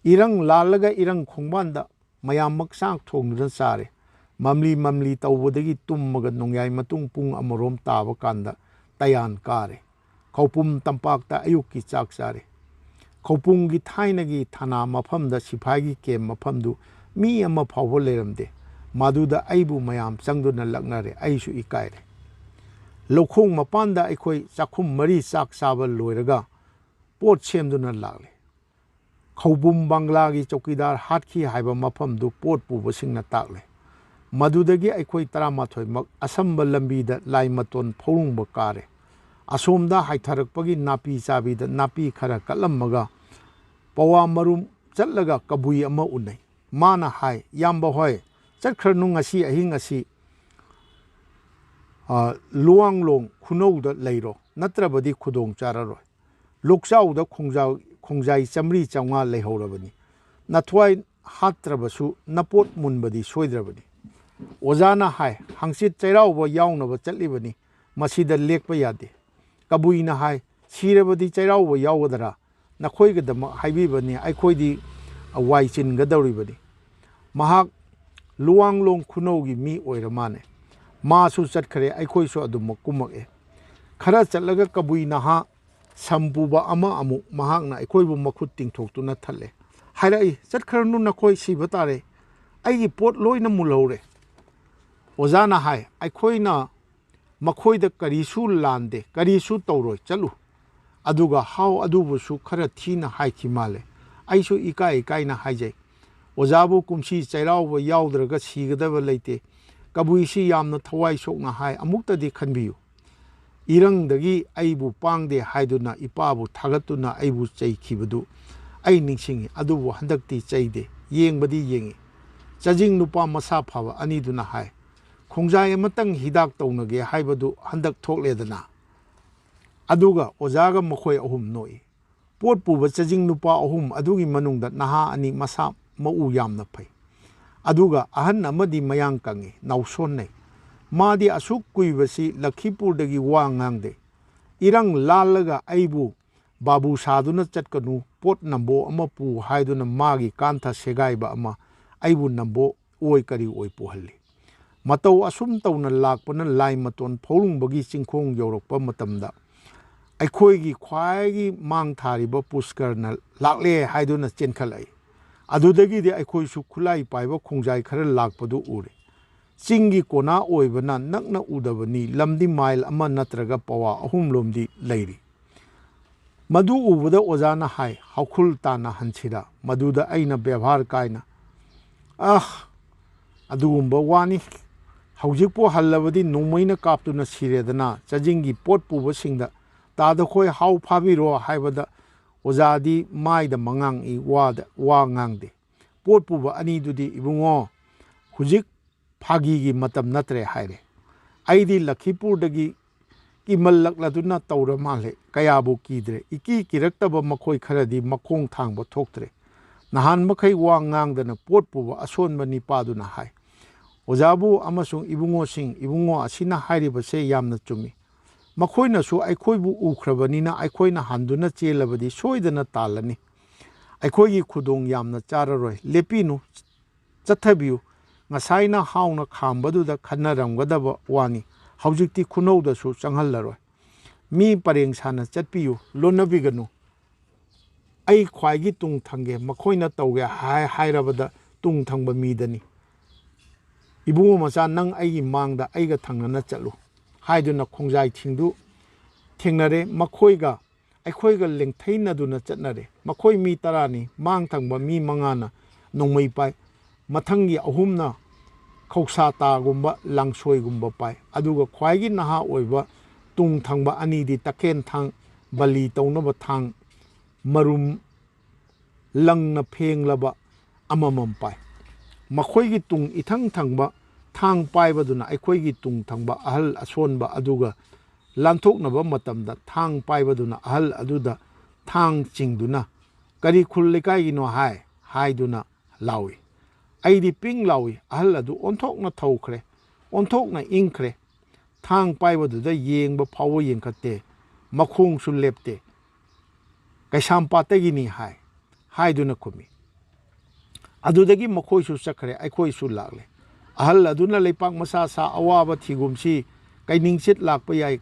ꯏꯔꯪ ꯂꯥꯜꯂꯒ ꯏꯔꯪ ꯈꯣꯡꯕꯥꯟꯗ ꯃꯌꯥꯝꯃꯛ ꯆꯥꯛ ꯊꯣꯡꯗꯨꯅ ꯆꯥꯔꯦ꯫ ꯃꯝꯂꯤ ꯃꯝꯂꯤ ꯇꯧꯕꯗꯒꯤ ꯇꯨꯝꯃꯒ ꯅꯣꯡꯌꯥꯏ ꯃꯇꯨꯡ ꯄꯨꯡ ꯑꯃꯔꯣꯝ ꯇꯥꯕ ꯀꯥꯟꯗ ꯇꯌꯥꯟ ꯀꯥꯔꯦ꯫ ꯈꯧꯄꯨꯝ ꯇꯝꯄꯥꯛꯇ ꯑꯌꯨꯛꯀꯤ ꯆꯥꯛ ꯆꯥꯔꯦ꯫ ꯈꯧꯄꯨꯝꯒꯤ ꯊꯥꯏꯅꯒꯤ ꯊꯥꯅꯥ ꯃꯐꯝꯗ ꯁꯤꯐꯥꯏꯒꯤ ꯀꯦꯝ ꯃꯐꯝꯗꯨ ꯃꯤ ꯑꯃ ꯐꯥꯎꯕ ꯂꯩꯔꯝꯗꯦ꯫ ꯃꯗꯨꯗ ꯑꯩꯕꯨ ꯃꯌꯥꯝ ꯆꯪꯗꯨꯅ ꯂꯛꯅꯔꯦ꯫ ꯑꯩꯁꯨ ꯏꯀꯥꯏꯔꯦ꯫ ꯂꯧꯈꯣꯡ ꯃꯄꯥꯟꯗ ꯑꯩꯈꯣꯏ ꯆꯥꯛꯈꯨꯝ ꯃꯔꯤ ꯆꯥꯛ ꯆꯥꯕ ꯂꯣꯏꯔꯒ ꯄꯣꯠ ꯁꯦꯝꯗꯨꯅ ꯂꯥꯛꯂꯦ꯫ ꯈꯧꯕꯨꯝ ꯕꯪꯒ꯭ꯂꯥꯒꯤ ꯆꯧꯀꯤꯗꯥꯔ ꯍꯥꯠꯈꯤ ꯍꯥꯏꯕ ꯃꯐꯝꯗꯨ ꯄꯣꯠ ꯄꯨꯕꯁꯤꯡꯅ ꯇꯥꯛꯂꯦ꯫ ꯃꯗꯨꯗꯒꯤ ꯑꯩꯈꯣꯏ ꯇꯔꯥꯃꯥꯊꯣꯏꯃꯛ ꯑꯁꯝꯕ ꯂꯝꯕꯤꯗ ꯂꯥꯏ ꯃꯇꯣꯟ ꯐꯧꯔꯨꯡꯕ ꯀꯥꯔꯦ꯫ ꯑꯁꯣꯝꯗ ꯍꯥꯏꯊꯔꯛꯄꯒꯤ ꯅꯥꯄꯤ ꯆꯥꯕꯤꯗ ꯅꯥꯄꯤ ꯈꯔ ꯀꯠꯂꯝꯃꯒ ꯄꯋꯥ ꯃꯔꯨꯝ ꯆꯠꯂꯒ ꯀꯕꯨꯏ ꯑꯃ ꯎꯅꯩ꯫ ꯃꯥꯅ ꯍꯥꯏ, "ꯏꯌꯥꯝꯕ ꯍꯣꯏ, ꯆꯠꯈ꯭ꯔꯅꯨ, ꯉꯁꯤ ꯑꯍꯤꯡ ꯑꯁꯤ, ꯑ, ꯂꯨꯋꯥꯡꯂꯣꯡ ꯈꯨꯅꯧꯗ ꯂꯩꯔꯣ, ꯅꯠꯇ꯭ꯔꯕꯗꯤ ꯈꯨꯗꯣꯡ ꯆꯥꯔꯔꯣꯏ꯫ ꯂꯣꯛꯆꯥꯎꯗ ꯈꯣꯡꯖꯥꯎ-, ꯈꯣꯡꯖꯥꯏ ꯆꯥꯃꯔꯤ ꯆꯥꯝꯃꯉꯥ ꯂꯩꯍꯧꯔꯕꯅꯤ꯫ ꯅꯊ꯭ꯋꯥꯏ ꯍꯥꯠꯇ꯭ꯔꯕꯁꯨ ꯅꯄꯣꯠ ꯃꯨꯟꯕꯗꯤ ꯁꯣꯏꯗ꯭ꯔꯕꯅꯤ꯫" ꯑꯣꯖꯥꯅ ꯍꯥꯏ, "ꯍꯪꯆꯤꯠ ꯆꯩꯔꯥꯎꯕ ꯌꯥꯎꯅꯕ ꯆꯠꯂꯤꯕꯅꯤ, ꯃꯁꯤꯗ ꯂꯦꯛꯄ ꯌꯥꯗꯦ꯫" ꯀꯕꯨꯏꯅ ꯍꯥꯏ, "ꯁꯤꯔꯕꯗꯤ ꯆꯩꯔꯥꯎꯕ ꯌꯥꯎꯒꯗ꯭ꯔꯥ? ꯅꯈꯣꯏꯒꯤꯗꯃꯛ ꯍꯥꯏꯕꯤꯕꯅꯤ, ꯑꯩꯈꯣꯏꯗꯤ ꯋꯥꯏ ꯆꯤꯟꯒꯗꯧꯔꯤꯕꯅꯤ꯫" ꯃꯍꯥꯛ ꯂꯨꯋꯥꯡꯂꯣꯡ ꯈꯨꯅꯧꯒꯤ ꯃꯤ ꯑꯣꯏꯔ ꯃꯥꯅꯦ꯫ ꯃꯥꯁꯨ ꯆꯠꯈ꯭ꯔꯦ, ꯑꯩꯈꯣꯏꯁꯨ ꯑꯗꯨꯃꯛ ꯀꯨꯝꯃꯛꯑꯦ꯫ ꯈꯔ ꯆꯠꯂꯒ ꯀꯕꯨꯏ ꯅꯍꯥ ꯁꯝ ꯄꯨꯕ ꯑꯃ ꯑꯃꯨꯛ ꯃꯍꯥꯛꯅ ꯑꯩꯈꯣꯏꯕꯨ ꯃꯈꯨꯠ ꯇꯤꯡꯊꯣꯛꯇꯨꯅ ꯊꯠꯂꯦ꯫ ꯍꯥꯏꯔꯛꯏ, "ꯆꯠꯈ꯭ꯔꯅꯨ, ꯅꯈꯣꯏ ꯁꯤꯕ ꯇꯥꯔꯦ꯫ ꯑꯩꯒꯤ ꯄꯣꯠ ꯂꯣꯏꯅ ꯃꯨꯜꯍꯧꯔꯦ꯫" ꯑꯣꯖꯥꯅ ꯍꯥꯏ, "ꯑꯩꯈꯣꯏꯅ ꯃꯈꯣꯏꯗ ꯀꯔꯤꯁꯨ ꯂꯥꯟꯗꯦ, ꯀꯔꯤꯁꯨ ꯇꯧꯔꯣꯏ, ꯆꯠꯂꯨ꯫" ꯑꯗꯨꯒ ꯍꯥꯎ ꯑꯗꯨꯕꯨꯁꯨ ꯈꯔ ꯊꯤꯅ ꯍꯥꯏꯈꯤ ꯃꯥꯜꯂꯦ꯫ ꯑꯩꯁꯨ ꯏꯀꯥꯏ ꯏꯀꯥꯏꯅ ꯍꯥꯏꯖꯩ, "ꯑꯣꯖꯥꯕꯨ ꯀꯨꯝꯁꯤ ꯆꯩꯔꯥꯎꯕ ꯌꯥꯎꯗ꯭ꯔꯒ ꯁꯤꯒꯗꯕ ꯂꯩꯇꯦ꯫ ꯀꯕꯨꯏꯁꯤ ꯌꯥꯝꯅ ꯊꯋꯥꯏ ꯁꯣꯛꯅ ꯍꯥꯏ, ꯑꯃꯨꯛꯇꯗꯤ ꯈꯟꯕꯤꯌꯨ꯫" ꯏꯔꯪꯗꯒꯤ ꯑꯩꯕꯨ ꯄꯥꯡꯗꯦ ꯍꯥꯏꯗꯨꯅ ꯏꯄꯥꯕꯨ ꯊꯥꯒꯠꯇꯨꯅ ꯑꯩꯕꯨ ꯆꯩꯈꯤꯕꯗꯨ ꯑꯩ ꯅꯤꯡꯁꯤꯡꯏ꯫ ꯑꯗꯨꯕꯨ ꯍꯟꯗꯛꯇꯤ ꯆꯩꯗꯦ, ꯌꯦꯡꯕꯗꯤ ꯌꯦꯡꯏ꯫ ꯆꯥꯖꯤꯡ ꯅꯨꯄꯥ ꯃꯁꯥ ꯐꯕ ꯑꯅꯤꯗꯨꯅ ꯍꯥꯏ, "ꯈꯣꯡꯖꯥꯏ ꯑꯃꯇꯪ ꯍꯤꯗꯥꯛ ꯇꯧꯅꯒꯦ ꯍꯥꯏꯕꯗꯨ ꯍꯟꯗꯛ ꯊꯣꯛꯂꯦꯗꯅ?" ꯑꯗꯨꯒ ꯑꯣꯖꯥꯒ ꯃꯈꯣꯏ ꯑꯍꯨꯝ ꯅꯣꯛꯏ꯫ ꯄꯣꯠ ꯄꯨꯕ ꯆꯥꯖꯤꯡ ꯅꯨꯄꯥ ꯑꯍꯨꯝ ꯑꯗꯨꯒꯤ ꯃꯅꯨꯡꯗ ꯅꯍꯥ ꯑꯅꯤ ꯃꯁꯥ ꯃꯎ ꯌꯥꯝꯅ ꯐꯩ꯫ ꯑꯗꯨꯒ ꯑꯍꯟ ꯑꯃꯗꯤ ꯃꯌꯥꯡ ꯀꯪꯉꯤ, ꯅꯥꯎꯁꯣꯟꯅꯩ꯫ ꯃꯥꯗꯤ ꯑꯁꯨꯛ ꯀꯨꯏꯕꯁꯤ ꯂꯈꯤꯄꯨꯔꯗꯒꯤ ꯋꯥ ꯉꯥꯡꯗꯦ꯫ ꯏꯔꯪ ꯂꯥꯜꯂꯒ ꯑꯩꯕꯨ ꯕꯥꯕꯨ ꯁꯥꯗꯨꯅ ꯆꯠꯀꯅꯨ, ꯄꯣꯠ ꯅꯝꯕꯣ ꯑꯃ ꯄꯨ ꯍꯥꯏꯗꯨꯅ ꯃꯥꯒꯤ ꯀꯥꯟꯊ ꯁꯦꯒꯥꯏꯕ ꯑꯃ ꯑꯩꯕꯨ ꯅꯝꯕꯣ ꯑꯣꯏ ꯀꯔꯤ ꯑꯣꯏ ꯄꯨꯍꯜꯂꯤ꯫ ꯃꯇꯧ ꯑꯁꯨꯝ ꯇꯧꯅ ꯂꯥꯛꯄꯅ ꯂꯥꯏ ꯃꯇꯣꯟ ꯐꯧꯔꯨꯡꯕꯒꯤ ꯆꯤꯡꯈꯣꯡ ꯌꯧꯔꯛꯄ ꯃꯇꯝꯗ ꯑꯩꯈꯣꯏꯒꯤ ꯈ꯭ꯋꯥꯏꯒꯤ ꯃꯥꯡ ꯊꯥꯔꯤꯕ ꯄꯨꯁꯀꯔꯅ ꯂꯥꯛꯂꯦ ꯍꯥꯏꯗꯨꯅ ꯆꯦꯟꯈꯠꯂꯛꯏ꯫ ꯑꯗꯨꯗꯒꯤꯗꯤ ꯑꯩꯈꯣꯏꯁꯨ ꯈꯨꯠꯂꯥꯏ ꯄꯥꯏꯕ ꯈꯣꯡꯖꯥꯏ ꯈꯔ ꯂꯥꯛꯄꯗꯨ ꯎꯔꯦ꯫ ꯆꯤꯡꯒꯤ ꯀꯣꯅꯥ ꯑꯣꯏꯕꯅ ꯅꯛꯅ ꯎꯗꯕꯅꯤ, ꯂꯝꯗꯤ ꯃꯥꯏꯜ ꯑꯃ ꯅꯠꯇ꯭ꯔꯒ ꯄꯋꯥ ꯑꯍꯨꯝ ꯂꯣꯝꯗꯤ ꯂꯩꯔꯤ꯫ ꯃꯗꯨ ꯎꯕꯗ ꯑꯣꯖꯥꯅ ꯍꯥꯏ, "ꯍꯧꯈꯨꯜ ꯇꯥꯟꯅ ꯍꯟꯁꯤꯔꯥ?" ꯃꯗꯨꯗ ꯑꯩꯅ ꯕꯦꯕꯥꯔ ꯀꯥꯏꯅ, "ꯑꯍ, ꯑꯗꯨꯒꯨꯝꯕ ꯋꯥꯅꯤ꯫ ꯍꯧꯖꯤꯛꯄꯨ ꯍꯜꯂꯕꯗꯤ ꯅꯣꯡꯃꯩꯅ ꯀꯥꯞꯇꯨꯅ ꯁꯤꯔꯦꯗꯅ, ꯆꯥꯖꯤꯡꯒꯤ ꯄꯣꯠ ꯄꯨꯕꯁꯤꯡꯗ ꯇꯥꯗꯈꯣꯏ ꯍꯥꯎ ꯐꯥꯕꯤꯔꯣ ꯍꯥꯏꯕꯗ ꯑꯣꯖꯥꯗꯤ ꯃꯥꯏꯗ ꯃꯉꯥꯡꯏ, ꯋꯥꯗ ꯋꯥ ꯉꯥꯡꯗꯦ꯫ ꯄꯣꯠ ꯄꯨꯕ ꯑꯅꯤꯗꯨꯗꯤ, ꯏꯕꯨꯡꯉꯣ, ꯍꯧꯖꯤꯛ ꯐꯥꯒꯤꯒꯤ ꯃꯇꯝ ꯅꯠꯇ꯭ꯔꯦ ꯍꯥꯏꯔꯦ꯫ ꯑꯩꯗꯤ ꯂꯈꯤꯄꯨꯔꯗꯒꯤ ꯀꯤꯃꯜꯂꯛꯂꯗꯨꯅ ꯇꯧꯔ ꯃꯥꯜꯂꯦ꯫ ꯀꯌꯥꯕꯨ ꯀꯤꯗ꯭ꯔꯦ꯫ ꯏꯀꯤ ꯀꯤꯔꯛꯇꯕ ꯃꯈꯣꯏ ꯈꯔꯗꯤ ꯃꯈꯣꯡ ꯊꯥꯡꯕ ꯊꯣꯛꯇ꯭ꯔꯦ꯫ ꯅꯍꯥꯟ ꯃꯈꯩ ꯋꯥ ꯉꯥꯡꯗꯅ ꯄꯣꯠ ꯄꯨꯕ ꯑꯁꯣꯟꯕ ꯅꯤꯄꯥꯗꯨꯅ ꯍꯥꯏ, "ꯑꯣꯖꯥꯕꯨ ꯑꯃꯁꯨꯡ ꯏꯕꯨꯡꯉꯣꯁꯤꯡ, ꯏꯕꯨꯡꯉꯣ ꯑꯁꯤꯅ ꯍꯥꯏꯔꯤꯕꯁꯦ ꯌꯥꯝꯅ ꯆꯨꯝꯃꯤ꯫ ꯃꯈꯣꯏꯅꯁꯨ ꯑꯩꯈꯣꯏꯕꯨ ꯎꯈ꯭ꯔꯕꯅꯤꯅ ꯑꯩꯈꯣꯏꯅ ꯍꯟꯗꯨꯅ ꯆꯦꯜꯂꯕꯗꯤ ꯁꯣꯏꯗꯅ ꯇꯥꯜꯂꯅꯤ꯫ ꯑꯩꯈꯣꯏꯒꯤ ꯈꯨꯗꯣꯡ ꯌꯥꯝꯅ ꯆꯥꯔꯔꯣꯏ꯫ ꯂꯦꯞꯄꯤꯅꯨ, ꯆꯠꯊꯕꯤꯌꯨ꯫ ꯉꯁꯥꯏꯅ ꯍꯥꯎꯅ ꯈꯥꯝꯕꯗꯨꯗ ꯈꯟꯅꯔꯝꯒꯗꯕ ꯋꯥꯅꯤ꯫ ꯍꯧꯖꯤꯛꯇꯤ ꯈꯨꯅꯧꯗꯁꯨ ꯆꯪꯍꯜꯂꯔꯣꯏ꯫ ꯃꯤ ꯄꯔꯦꯡ ꯁꯥꯅ ꯆꯠꯄꯤꯌꯨ, ꯂꯣꯟꯅꯕꯤꯒꯅꯨ꯫ ꯑꯩ ꯈ꯭ꯋꯥꯏꯒꯤ ꯇꯨꯡ ꯊꯪꯒꯦ, ꯃꯈꯣꯏꯅ ꯇꯧꯒꯦ ꯍꯥꯏ-, ꯍꯥꯏꯔꯕꯗ ꯇꯨꯡ ꯊꯪꯕ ꯃꯤꯗꯅꯤ꯫ ꯏꯕꯨꯡꯉꯣ ꯃꯆꯥ, ꯅꯪ ꯑꯩꯒꯤ ꯃꯥꯡꯗ ꯑꯩꯒ ꯊꯪꯅꯅ ꯆꯠꯂꯨ" ꯍꯥꯏꯗꯨꯅ ꯈꯣꯡꯖꯥꯏ ꯊꯤꯡꯗꯨ ꯊꯦꯡꯅꯔꯦ꯫ ꯃꯈꯣꯏꯒ ꯑꯩꯈꯣꯏꯒ ꯂꯦꯡꯊꯩꯅꯗꯨꯅ ꯆꯠꯅꯔꯦ꯫ ꯃꯈꯣꯏ ꯃꯤ ꯇꯔꯥꯅꯤ꯫ ꯃꯥꯡ ꯊꯪꯕ ꯃꯤ ꯃꯉꯥꯅ ꯅꯣꯡꯃꯩ ꯄꯥꯏ꯫ ꯃꯊꯪꯒꯤ ꯑꯍꯨꯝꯅ ꯈꯧꯁꯥꯇꯥꯒꯨꯝꯕ, ꯂꯥꯡꯁꯣꯏꯒꯨꯝꯕ ꯄꯥꯏ꯫ ꯑꯗꯨꯒ ꯈ꯭ꯋꯥꯏꯒꯤ ꯅꯍꯥ ꯑꯣꯏꯕ ꯇꯨꯡ ꯊꯪꯕ ꯑꯅꯤꯗꯤ ꯇꯈꯦꯟ ꯊꯥꯡ, ꯕꯂꯤ ꯇꯧꯅꯕ ꯊꯥꯡ, ꯃꯔꯨꯝ ꯂꯪꯅ ꯐꯦꯡꯂꯕ ꯑꯃꯃꯝ ꯄꯥꯏ꯫ ꯃꯈꯣꯏꯒꯤ ꯇꯨꯡ ꯏꯊꯪ ꯊꯪꯕ ꯊꯥꯡ ꯄꯥꯏꯕꯗꯨꯅ ꯑꯩꯈꯣꯏꯒꯤ ꯇꯨꯡ ꯊꯪꯕ ꯑꯍꯜ ꯑꯁꯣꯟꯕ ꯑꯗꯨꯒ ꯂꯥꯟꯊꯣꯛꯅꯕ ꯃꯇꯝꯗ ꯊꯥꯡ ꯄꯥꯏꯕꯗꯨꯅ ꯑꯍꯜ ꯑꯗꯨꯗ ꯊꯥꯡ ꯆꯤꯡꯗꯨꯅ, "ꯀꯔꯤ ꯈꯨꯜ ꯂꯩꯀꯥꯏꯒꯤꯅꯣ ꯍꯥꯏ?" ꯍꯥꯏꯗꯨꯅ ꯂꯥꯎꯏ꯫ ꯑꯩꯗꯤ ꯄꯤꯡ ꯂꯥꯎꯏ꯫ ꯑꯍꯜ ꯑꯗꯨ ꯑꯣꯟꯊꯣꯛꯅ ꯊꯧꯈ꯭ꯔꯦ꯫ ꯑꯣꯟꯊꯣꯛꯅ ꯏꯪꯈ꯭ꯔꯦ꯫ ꯊꯥꯡ ꯄꯥꯏꯕꯗꯨꯗ ꯌꯦꯡꯕ ꯐꯥꯎꯕ ꯌꯦꯡꯈꯠꯇꯦ꯫ ꯃꯈꯣꯡꯁꯨ ꯂꯦꯞꯇꯦ꯫ "ꯀꯩꯁꯥꯝꯄꯥꯠꯇꯒꯤꯅꯤ" ꯍꯥꯏ, ꯍꯥꯏꯗꯨꯅ ꯈꯨꯝꯃꯤ꯫ ꯑꯗꯨꯗꯒꯤ ꯃꯈꯣꯏꯁꯨ ꯆꯠꯈ꯭ꯔꯦ, ꯑꯩꯈꯣꯏꯁꯨ ꯂꯥꯛꯂꯦ꯫ ꯑꯍꯜ ꯑꯗꯨꯅ ꯂꯩꯄꯥꯛ ꯃꯆꯥ ꯁꯥ ꯑꯋꯥꯕ ꯊꯤꯒꯨꯝꯁꯤ ꯀꯩꯅꯤꯡꯆꯤꯠ ꯂꯥꯛꯄ ꯌꯥꯏ,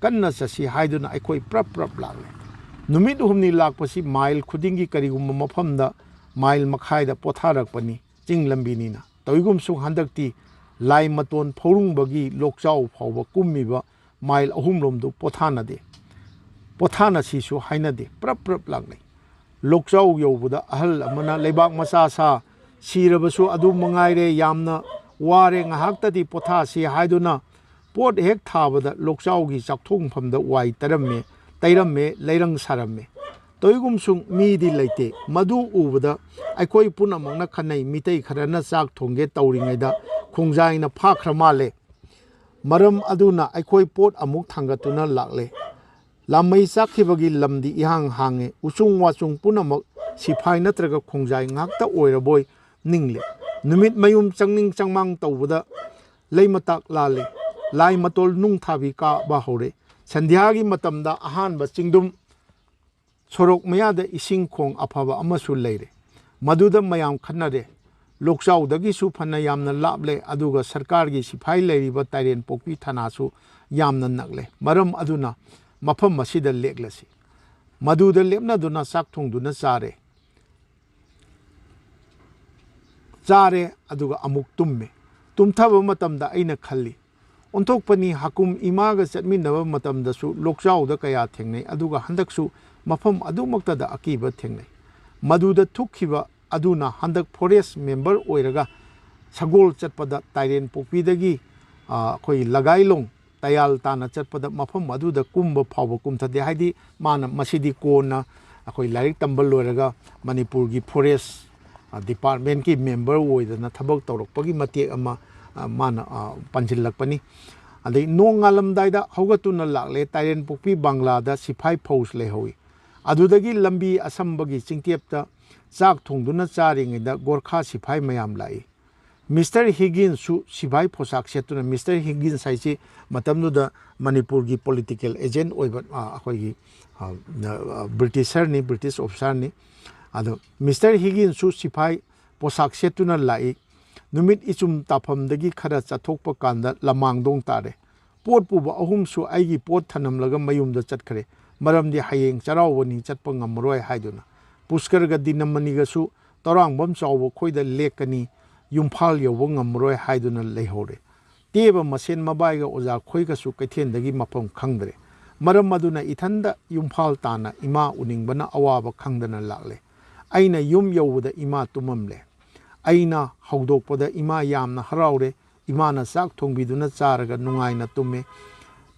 ꯀꯟꯅ ꯆꯠꯁꯤ ꯍꯥꯏꯗꯨꯅ ꯑꯩꯈꯣꯏ ꯄ꯭ꯔꯞ ꯄ꯭ꯔꯞ ꯂꯥꯛꯂꯦ꯫ ꯅꯨꯃꯤꯠ ꯍꯨꯝꯅꯤ ꯂꯥꯛꯄꯁꯤ ꯃꯥꯏꯜ ꯈꯨꯗꯤꯡꯒꯤ ꯀꯔꯤꯒꯨꯝꯕ ꯃꯐꯝꯗ ꯃꯥꯏꯜ ꯃꯈꯥꯏꯗ ꯄꯣꯊꯥꯔꯛꯄꯅꯤ, ꯆꯤꯡ ꯂꯝꯕꯤꯅꯤꯅ꯫ ꯇꯧꯏꯒꯨꯝꯁꯨꯡ ꯍꯟꯗꯛꯇꯤ ꯂꯥꯏ ꯃꯇꯣꯟ ꯐꯧꯔꯨꯡꯕꯒꯤ ꯂꯣꯛꯆꯥꯎ ꯐꯥꯎꯕ ꯀꯨꯝꯃꯤꯕ ꯃꯥꯏꯜ ꯑꯍꯨꯝꯂꯣꯝꯗꯨ ꯄꯣꯊꯥꯅꯗꯦ꯫ ꯄꯣꯊꯥꯅꯁꯤꯁꯨ ꯍꯥꯏꯅꯗꯦ, ꯄ꯭ꯔꯞ ꯄ꯭ꯔꯞ ꯂꯥꯛꯅꯩ꯫ ꯂꯣꯛꯆꯥꯎ ꯌꯧꯕꯗ ꯑꯍꯜ ꯑꯃꯅ ꯂꯩꯕꯥꯛ ꯃꯆꯥ ꯁꯥ, ꯁꯤꯔꯕꯁꯨ ꯑꯗꯨ ꯃꯉꯥꯏꯔꯦ, ꯌꯥꯝꯅ ꯋꯥꯔꯦ, ꯉꯥꯏꯍꯥꯛꯇꯗꯤ ꯄꯣꯊꯥꯁꯤ ꯍꯥꯏꯗꯨꯅ ꯄꯣꯠ ꯍꯦꯛ ꯊꯥꯕꯗ ꯂꯣꯛꯆꯥꯎꯒꯤ ꯆꯥꯛꯊꯣꯡꯐꯝꯗ ꯋꯥꯏ ꯇꯩꯔꯝꯃꯦ, ꯇꯩꯔꯝꯃꯦ, ꯂꯩꯔꯪ ꯁꯥꯔꯝꯃꯦ꯫ ꯇꯧꯏꯒꯨꯝꯁꯨꯡ ꯃꯤꯗꯤ ꯂꯩꯇꯦ꯫ ꯃꯗꯨ ꯎꯕꯗ ꯑꯩꯈꯣꯏ ꯄꯨꯝꯅꯃꯛꯅ ꯈꯟꯅꯩ, ꯃꯤꯇꯩ ꯈꯔꯅ ꯆꯥꯛ ꯊꯣꯡꯒꯦ ꯇꯧꯔꯤꯉꯩꯗ ꯈꯣꯡꯖꯥꯏꯅ ꯐꯥꯈ꯭ꯔ ꯃꯥꯜꯂꯦ꯫ ꯃꯔꯝ ꯑꯗꯨꯅ ꯑꯩꯈꯣꯏ ꯄꯣꯠ ꯑꯃꯨꯛ ꯊꯥꯡꯒꯠꯇꯨꯅ ꯂꯥꯛꯂꯦ꯫ ꯂꯥꯃꯩ ꯆꯥꯛꯈꯤꯕꯒꯤ ꯂꯝꯗꯤ ꯏꯍꯥꯡ ꯍꯥꯡꯉꯦ꯫ ꯎꯆꯨꯡ ꯋꯥꯆꯨꯡ ꯄꯨꯝꯅꯃꯛ ꯁꯤꯐꯥꯏ ꯅꯠꯇ꯭ꯔꯒ ꯈꯣꯡꯖꯥꯏ ꯉꯥꯛꯇ ꯑꯣꯏꯔꯕꯣꯏ ꯅꯤꯡꯂꯦ꯫ ꯅꯨꯃꯤꯠ ꯃꯌꯨꯝ ꯆꯪꯅꯤꯡ ꯆꯪꯃꯥꯡ ꯇꯧꯕꯗ ꯂꯩ ꯃꯇꯥꯛ ꯂꯥꯜꯂꯦ꯫ ꯂꯥꯏ ꯃꯇꯣꯜ ꯅꯨꯡ ꯊꯥꯕꯤ ꯀꯥꯕ ꯍꯧꯔꯦ꯫ ꯁꯟꯙ꯭ꯌꯥꯒꯤ ꯃꯇꯝꯗ ꯑꯍꯥꯟꯕ ꯆꯤꯡꯗꯨꯝ ꯁꯣꯔꯣꯛ ꯃꯌꯥꯗ ꯏꯁꯤꯡ ꯈꯣꯡ ꯑꯐꯕ ꯑꯃꯁꯨ ꯂꯩꯔꯦ꯫ ꯃꯗꯨꯗ ꯃꯌꯥꯝ ꯈꯟꯅꯔꯦ꯫ ꯂꯣꯛꯆꯥꯎꯗꯒꯤꯁꯨ ꯐꯅ ꯌꯥꯝꯅ ꯂꯥꯞꯂꯦ, ꯑꯗꯨꯒ ꯁꯔꯀꯥꯔꯒꯤ ꯁꯤꯐꯥꯏ ꯂꯩꯔꯤꯕ ꯇꯥꯏꯔꯦꯟꯄꯣꯛꯄꯤ ꯊꯅꯥꯁꯨ ꯌꯥꯝꯅ ꯅꯛꯂꯦ꯫ ꯃꯔꯝ ꯑꯗꯨꯅ ꯃꯐꯝ ꯑꯁꯤꯗ ꯂꯦꯛꯂꯁꯤ꯫ ꯃꯗꯨꯗ ꯂꯦꯞꯅꯗꯨꯅ ꯆꯥꯛ ꯊꯣꯡꯗꯨꯅ ꯆꯥꯔꯦ꯫ ꯆꯥꯔꯦ, ꯑꯗꯨꯒ ꯑꯃꯨꯛ ꯇꯨꯝꯃꯦ꯫ ꯇꯨꯝꯊꯕ ꯃꯇꯝꯗ ꯑꯩꯅ ꯈꯜꯂꯤ, ꯑꯣꯟꯊꯣꯛꯄꯅꯤ, ꯍꯥꯀꯨꯝ ꯏꯃꯥꯒ ꯆꯠꯃꯤꯟꯅꯕ ꯃꯇꯝꯗꯁꯨ ꯂꯣꯛꯆꯥꯎꯗ ꯀꯌꯥ ꯊꯦꯡꯅꯩ, ꯑꯗꯨꯒ ꯍꯟꯗꯛꯁꯨ ꯃꯐꯝ ꯑꯗꯨꯃꯛꯇꯗ ꯑꯀꯤꯕ ꯊꯦꯡꯅꯩ꯫ ꯃꯗꯨꯗ ꯊꯨꯛꯈꯤꯕ ꯑꯗꯨꯅ ꯍꯟꯗꯛ ꯐꯣꯔꯦꯁ ꯃꯦꯝꯕꯔ ꯑꯣꯏꯔꯒ ꯁꯒꯣꯜ ꯆꯠꯄꯗ ꯇꯥꯏꯔꯦꯟ ꯄꯣꯛꯄꯤꯗꯒꯤ, ꯑ, ꯑꯩꯈꯣꯏꯒꯤ ꯂꯒꯥꯏꯂꯣꯡ ꯇꯌꯥꯜ ꯇꯥꯅ ꯆꯠꯄꯗ ꯃꯐꯝ ꯑꯗꯨꯗ ꯀꯨꯝꯕ ꯐꯥꯎꯕ ꯀꯨꯝꯊꯗꯦ꯫ ꯍꯥꯏꯗꯤ ꯃꯥꯅ ꯃꯁꯤꯗꯤ ꯀꯣꯟꯅ ꯑꯩꯈꯣꯏ ꯂꯥꯏꯔꯤꯛ ꯇꯝꯕ ꯂꯣꯏꯔꯒ ꯃꯅꯤꯄꯨꯔꯒꯤ ꯐꯣꯔꯦꯁ, ꯑ, ꯗꯤꯄꯥꯔꯠꯃꯦꯟꯀꯤ ꯃꯦꯝꯕꯔ ꯑꯣꯏꯗꯅ ꯊꯕꯛ ꯇꯧꯔꯛꯄꯒꯤ ꯃꯇꯦꯛ ꯑꯃ, ꯑ, ꯃꯥꯅ, ꯑ, ꯄꯟꯁꯤꯜꯂꯛꯄꯅꯤ꯫ ꯑꯗꯩ ꯅꯣꯡꯉꯥꯜꯂꯝꯗꯥꯏꯗ ꯍꯧꯒꯠꯇꯨꯅ ꯂꯥꯛꯂꯦ꯫ ꯇꯥꯏꯔꯦꯟꯄꯣꯛꯄꯤ ꯕꯪꯒ꯭ꯂꯥꯗ ꯁꯤꯐꯥꯏ ꯐꯧꯁ ꯂꯩꯍꯧꯏ꯫ ꯑꯗꯨꯗꯒꯤ ꯂꯝꯕꯤ ꯑꯁꯝꯕꯒꯤ ꯆꯤꯡꯇꯦꯞꯇ ꯆꯥꯛ ꯊꯣꯡꯗꯨꯅ ꯆꯥꯔꯤꯉꯩꯗ ꯒꯣꯔꯈꯥ ꯁꯤꯐꯥꯏ ꯃꯌꯥꯝ ꯂꯥꯛꯏ꯫ ꯃꯤꯁꯇꯔ ꯍꯤꯒꯤꯟꯁꯁꯨ ꯁꯤꯐꯥꯏ ꯄꯣꯁꯥꯛ ꯁꯦꯠꯇꯨꯅ, ꯃꯤꯁꯇꯔ ꯍꯤꯒꯤꯟꯁ ꯍꯥꯏꯁꯤ ꯃꯇꯝꯗꯨꯗ ꯃꯅꯤꯄꯨꯔꯒꯤ ꯄꯣꯂꯤꯇꯤꯀꯦꯜ ꯑꯦꯖꯦꯟ ꯑꯣꯏꯕ, ꯑ, ꯑꯩꯈꯣꯏꯒꯤ, ꯑ, ꯑ, ꯕ꯭ꯔꯤꯇꯤꯁꯔꯅꯤ, ꯕ꯭ꯔꯤꯇꯤꯁ ꯑꯣꯐꯤꯁꯥꯔꯅꯤ꯫ ꯑꯗꯣ ꯃꯤꯁꯇꯔ ꯍꯤꯒꯤꯟꯁꯁꯨ ꯁꯤꯐꯥꯏ ꯄꯣꯁꯥꯛ ꯁꯦꯠꯇꯨꯅ ꯂꯥꯛꯏ꯫ ꯅꯨꯃꯤꯠ ꯏꯆꯨꯝ ꯇꯥꯐꯝꯗꯒꯤ ꯈꯔ ꯆꯠꯊꯣꯛꯄ ꯀꯥꯟꯗ ꯂꯃꯥꯡꯗꯣꯡ ꯇꯥꯔꯦ꯫ ꯄꯣꯠ ꯄꯨꯕ ꯑꯍꯨꯝꯁꯨ ꯑꯩꯒꯤ ꯄꯣꯠ ꯊꯅꯝꯂꯒ ꯃꯌꯨꯝꯗ ꯆꯠꯈ꯭ꯔꯦ꯫ ꯃꯔꯝꯗꯤ ꯍꯌꯦꯡ ꯆꯩꯔꯥꯎꯕꯅꯤ, ꯆꯠꯄ ꯉꯝꯃꯔꯣꯏ ꯍꯥꯏꯗꯨꯅ꯫ ꯄꯨꯁꯀꯔꯒ ꯗꯤꯅꯃꯅꯤꯒꯁꯨ ꯇꯔꯥꯡꯕꯝ ꯆꯥꯎꯕ ꯈꯣꯏꯗ ꯂꯦꯛꯀꯅꯤ, ꯌꯨꯝꯐꯥꯜ ꯌꯧꯕ ꯉꯝꯃꯔꯣꯏ ꯍꯥꯏꯗꯨꯅ ꯂꯩꯍꯧꯔꯦ꯫ ꯇꯦꯕ ꯃꯁꯦꯟ ꯃꯕꯥꯏꯒ ꯑꯣꯖꯥ ꯈꯣꯏꯒꯁꯨ ꯀꯩꯊꯦꯜꯗꯒꯤ ꯃꯐꯝ ꯈꯪꯗ꯭ꯔꯦ꯫ ꯃꯔꯝ ꯑꯗꯨꯅ ꯏꯊꯟꯗ ꯌꯨꯝꯐꯥꯜ ꯇꯥꯅ ꯏꯃꯥ ꯎꯅꯤꯡꯕꯅ ꯑꯋꯥꯕ ꯈꯪꯗꯅ ꯂꯥꯛꯂꯦ꯫ ꯑꯩꯅ ꯌꯨꯝ ꯌꯧꯕꯗ ꯏꯃꯥ ꯇꯨꯝꯃꯝꯂꯦ꯫ ꯑꯩꯅ ꯍꯧꯗꯣꯛꯄꯗ ꯏꯃꯥ ꯌꯥꯝꯅ ꯍꯔꯥꯎꯔꯦ꯫ ꯏꯃꯥꯅ ꯆꯥꯛ ꯊꯣꯡꯕꯤꯗꯨꯅ ꯆꯥꯔꯒ ꯅꯨꯡꯉꯥꯏꯅ ꯇꯨꯝꯃꯦ꯫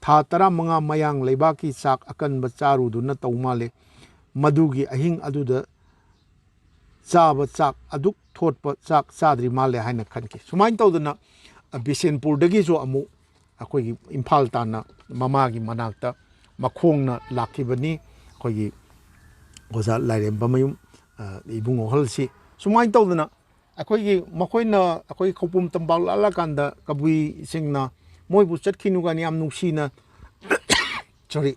ꯊꯥ ꯇꯔꯥꯃꯉꯥ ꯃꯌꯥꯡ ꯂꯩꯕꯥꯛꯀꯤ ꯆꯥꯛ ꯑꯀꯟꯕ ꯆꯥꯔꯨꯗꯨꯅ ꯇꯧ ꯃꯥꯜꯂꯦ꯫ ꯃꯗꯨꯒꯤ ꯑꯍꯤꯡ ꯑꯗꯨꯗ ꯆꯥꯕ ꯆꯥꯛ ꯑꯗꯨꯛ ꯊꯣꯠꯄ ꯆꯥꯛ ꯆꯥꯗ꯭ꯔꯤ ꯃꯥꯜꯂꯦ ꯍꯥꯏꯅ ꯈꯟꯈꯤ꯫ ꯁꯨꯃꯥꯏꯅ ꯇꯧꯗꯅ, ꯑ, ꯕꯤꯁꯦꯟꯄꯨꯔꯗꯒꯤꯁꯨ ꯑꯃꯨꯛ ꯑꯩꯈꯣꯏꯒꯤ ꯏꯝꯐꯥꯜ ꯇꯥꯟꯅ ꯃꯃꯥꯒꯤ ꯃꯅꯥꯛꯇ ꯃꯈꯣꯡꯅ ꯂꯥꯛꯈꯤꯕꯅꯤ ꯑꯩꯈꯣꯏꯒꯤ ꯑꯣꯖꯥ ꯂꯥꯏꯔꯦꯝꯕꯃꯌꯨꯝ, ꯑ, ꯏꯕꯨꯡꯉꯣ ꯑꯍꯜꯁꯤ꯫ ꯁꯨꯃꯥꯏꯅ ꯇꯧꯗꯅ ꯑꯩꯈꯣꯏꯒꯤ ꯃꯈꯣꯏꯅ ꯑꯩꯈꯣꯏ ꯈꯧꯄꯨꯝ ꯇꯝꯄꯥꯛ ꯂꯥꯜꯂꯀꯥꯟꯗ ꯀꯕꯨꯏꯁꯤꯡꯅ ꯃꯣꯏꯕꯨ ꯆꯠꯈꯤꯅꯨ ꯀꯥꯏꯅ ꯌꯥꯝ ꯅꯨꯡꯁꯤꯅ, ꯁꯣꯔꯤ,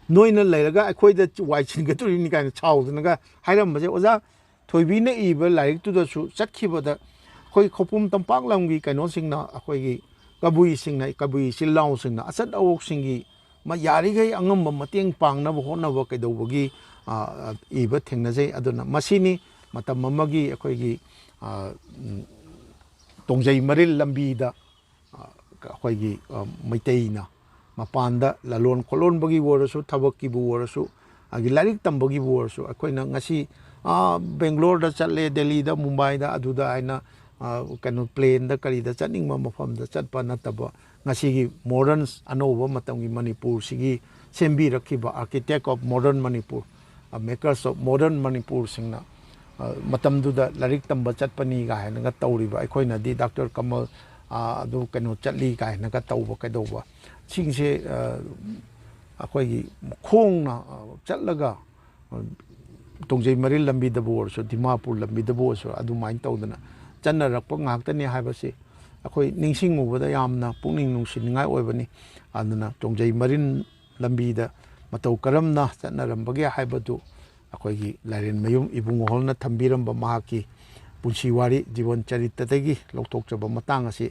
ꯅꯣꯏꯅ ꯂꯩꯔꯒ ꯑꯩꯈꯣꯏꯗ ꯋꯥꯏ ꯁꯤꯟꯒꯗꯣꯔꯤꯕꯅꯤ ꯀꯥꯏꯅ ꯁꯥꯎꯗꯅꯒ ꯍꯥꯏꯔꯝꯕꯁꯦ, ꯑꯣꯖꯥ ꯊꯣꯏꯕꯤꯅ ꯏꯕ ꯂꯥꯏꯔꯤꯛꯇꯨꯗꯁꯨ ꯆꯠꯈꯤꯕꯗ ꯑꯩꯈꯣꯏ ꯈꯧꯄꯨꯝ ꯇꯝꯄꯥꯛ ꯂꯝꯒꯤ ꯀꯩꯅꯣꯁꯤꯡꯅ, ꯑꯩꯈꯣꯏꯒꯤ ꯀꯕꯨꯏꯁꯤꯡꯅ, ꯀꯕꯨꯏ ꯏꯆꯤꯜ ꯏꯅꯥꯎꯁꯤꯡꯅ, ꯑꯆꯠ ꯑꯋꯣꯛꯁꯤꯡꯒꯤ ꯃ-, ꯌꯥꯔꯤꯈꯩ ꯑꯉꯝꯕ ꯃꯇꯦꯡ ꯄꯥꯡꯅꯕ ꯍꯣꯠꯅꯕ ꯀꯩꯗꯧꯕꯒꯤ, ꯑ, ꯏꯕ ꯊꯦꯡꯅꯖꯩ꯫ ꯑꯗꯨꯅ ꯃꯁꯤꯅꯤ ꯃꯇꯝ ꯑꯃꯒꯤ ꯑꯩꯈꯣꯏꯒꯤ, ꯑ, ꯎꯝ, ꯇꯣꯡꯖꯩ ꯃꯔꯤꯜ ꯂꯝꯕꯤꯗ, ꯑ, ꯑꯩꯈꯣꯏꯒꯤ, ꯑ, ꯃꯩꯇꯩꯅ ꯃꯄꯥꯟꯗ ꯂꯂꯣꯟ ꯈꯣꯠꯂꯣꯟꯕꯒꯤ ꯑꯣꯏꯔꯁꯨ, ꯊꯕꯛꯀꯤꯕꯨ ꯑꯣꯏꯔꯁꯨ, ꯑꯗꯒꯤ ꯂꯥꯏꯔꯤꯛ ꯇꯝꯕꯒꯤꯕꯨ ꯑꯣꯏꯔꯁꯨ, ꯑꯩꯈꯣꯏꯅ ꯉꯁꯤ, ꯑ, ꯕꯦꯡꯒ꯭ꯂꯣꯔꯗ ꯆꯠꯂꯦ, ꯗꯦꯜꯂꯤꯗ, ꯃꯨꯝꯕꯥꯏꯗ, ꯑꯗꯨꯗ ꯍꯥꯏꯅ, ꯑ, ꯀꯩꯅꯣ, ꯄ꯭ꯂꯦꯟꯗ ꯀꯔꯤꯗ ꯆꯠꯅꯤꯡꯕ ꯃꯐꯝꯗ ꯆꯠꯄ ꯅꯠꯇꯕ, ꯉꯁꯤꯒꯤ ꯃꯣꯗꯔꯟ, ꯑꯅꯧꯕ ꯃꯇꯝꯒꯤ ꯃꯅꯤꯄꯨꯔꯁꯤꯒꯤ ꯁꯦꯝꯕꯤꯔꯛꯈꯤꯕ architect of modern Manipur, makers of modern ꯃꯅꯤꯄꯨꯔꯁꯤꯡꯅ, ꯑ, ꯃꯇꯝꯗꯨꯗ ꯂꯥꯏꯔꯤꯛ ꯇꯝꯕ ꯆꯠꯄꯅꯤ ꯀꯥꯏꯅꯒ ꯇꯧꯔꯤꯕ, ꯑꯩꯈꯣꯏꯅꯗꯤ ꯗꯥꯛꯇꯔ ꯀꯃꯜ, ꯑ, ꯑꯗꯨ ꯀꯩꯅꯣ ꯆꯠꯂꯤ ꯀꯥꯏꯅꯒ ꯇꯧꯕ ꯀꯩꯗꯧꯕ, ꯁꯤꯡꯁꯦ, ꯑ, ꯑꯩꯈꯣꯏꯒꯤ ꯈꯣꯡꯅ, ꯑ, ꯆꯠꯂꯒ, ꯑ, ꯇꯣꯡꯖꯩ ꯃꯔꯤꯜ ꯂꯝꯕꯤꯗꯕꯨ ꯑꯣꯏꯔꯁꯨ, ꯗꯤꯃꯥꯄꯨꯔ ꯂꯝꯕꯤꯗꯕꯨ ꯑꯣꯏꯔꯁꯨ, ꯑꯗꯨꯃꯥꯏꯅ ꯇꯧꯗꯅ ꯆꯠꯅꯔꯛꯄ ꯉꯥꯛꯇꯅꯤ ꯍꯥꯏꯕꯁꯤ ꯑꯩꯈꯣꯏ ꯅꯤꯡꯁꯤꯡꯉꯨꯕꯗ ꯌꯥꯝꯅ ꯄꯨꯛꯅꯤꯡ ꯅꯨꯡꯁꯤꯅꯤꯡꯉꯥꯏ ꯑꯣꯏꯕꯅꯤ꯫ ꯑꯗꯨꯅ ꯇꯣꯡꯖꯩ ꯃꯔꯤꯜ ꯂꯝꯕꯤꯗ ꯃꯇꯧ ꯀꯔꯝꯅ ꯆꯠꯅꯔꯝꯕꯒꯦ ꯍꯥꯏꯕꯗꯨ ꯑꯩꯈꯣꯏꯒꯤ ꯂꯥꯏꯔꯦꯟꯃꯌꯨꯝ ꯏꯕꯨꯡꯉꯣ ꯍꯣꯜꯅ ꯊꯝꯕꯤꯔꯝꯕ ꯃꯍꯥꯛꯀꯤ ꯄꯨꯟꯁꯤ ꯋꯥꯔꯤ, ꯖꯤꯕꯟ ꯆꯔꯤꯇꯗꯒꯤ ꯂꯧꯊꯣꯛꯆꯕ ꯃꯇꯥꯡ ꯑꯁꯤ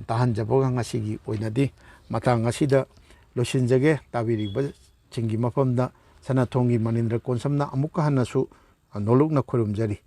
ꯇꯥꯍꯟꯖꯕꯒ ꯉꯁꯤꯒꯤ ꯑꯣꯏꯅꯗꯤ ꯃꯇꯥꯡ ꯑꯁꯤꯗ ꯂꯣꯏꯁꯤꯟꯖꯒꯦ꯫ ꯇꯥꯕꯤꯔꯤꯕꯁꯤꯡꯒꯤ ꯃꯐꯝꯗ ꯁꯅꯥꯊꯣꯡꯒꯤ ꯃꯅꯤꯟꯗ꯭ꯔ ꯀꯣꯟꯁꯝꯅ ꯑꯃꯨꯛꯀ ꯍꯟꯅꯁꯨ ꯅꯣꯂꯨꯛꯅ ꯈꯨꯔꯨꯝꯖꯔꯤ꯫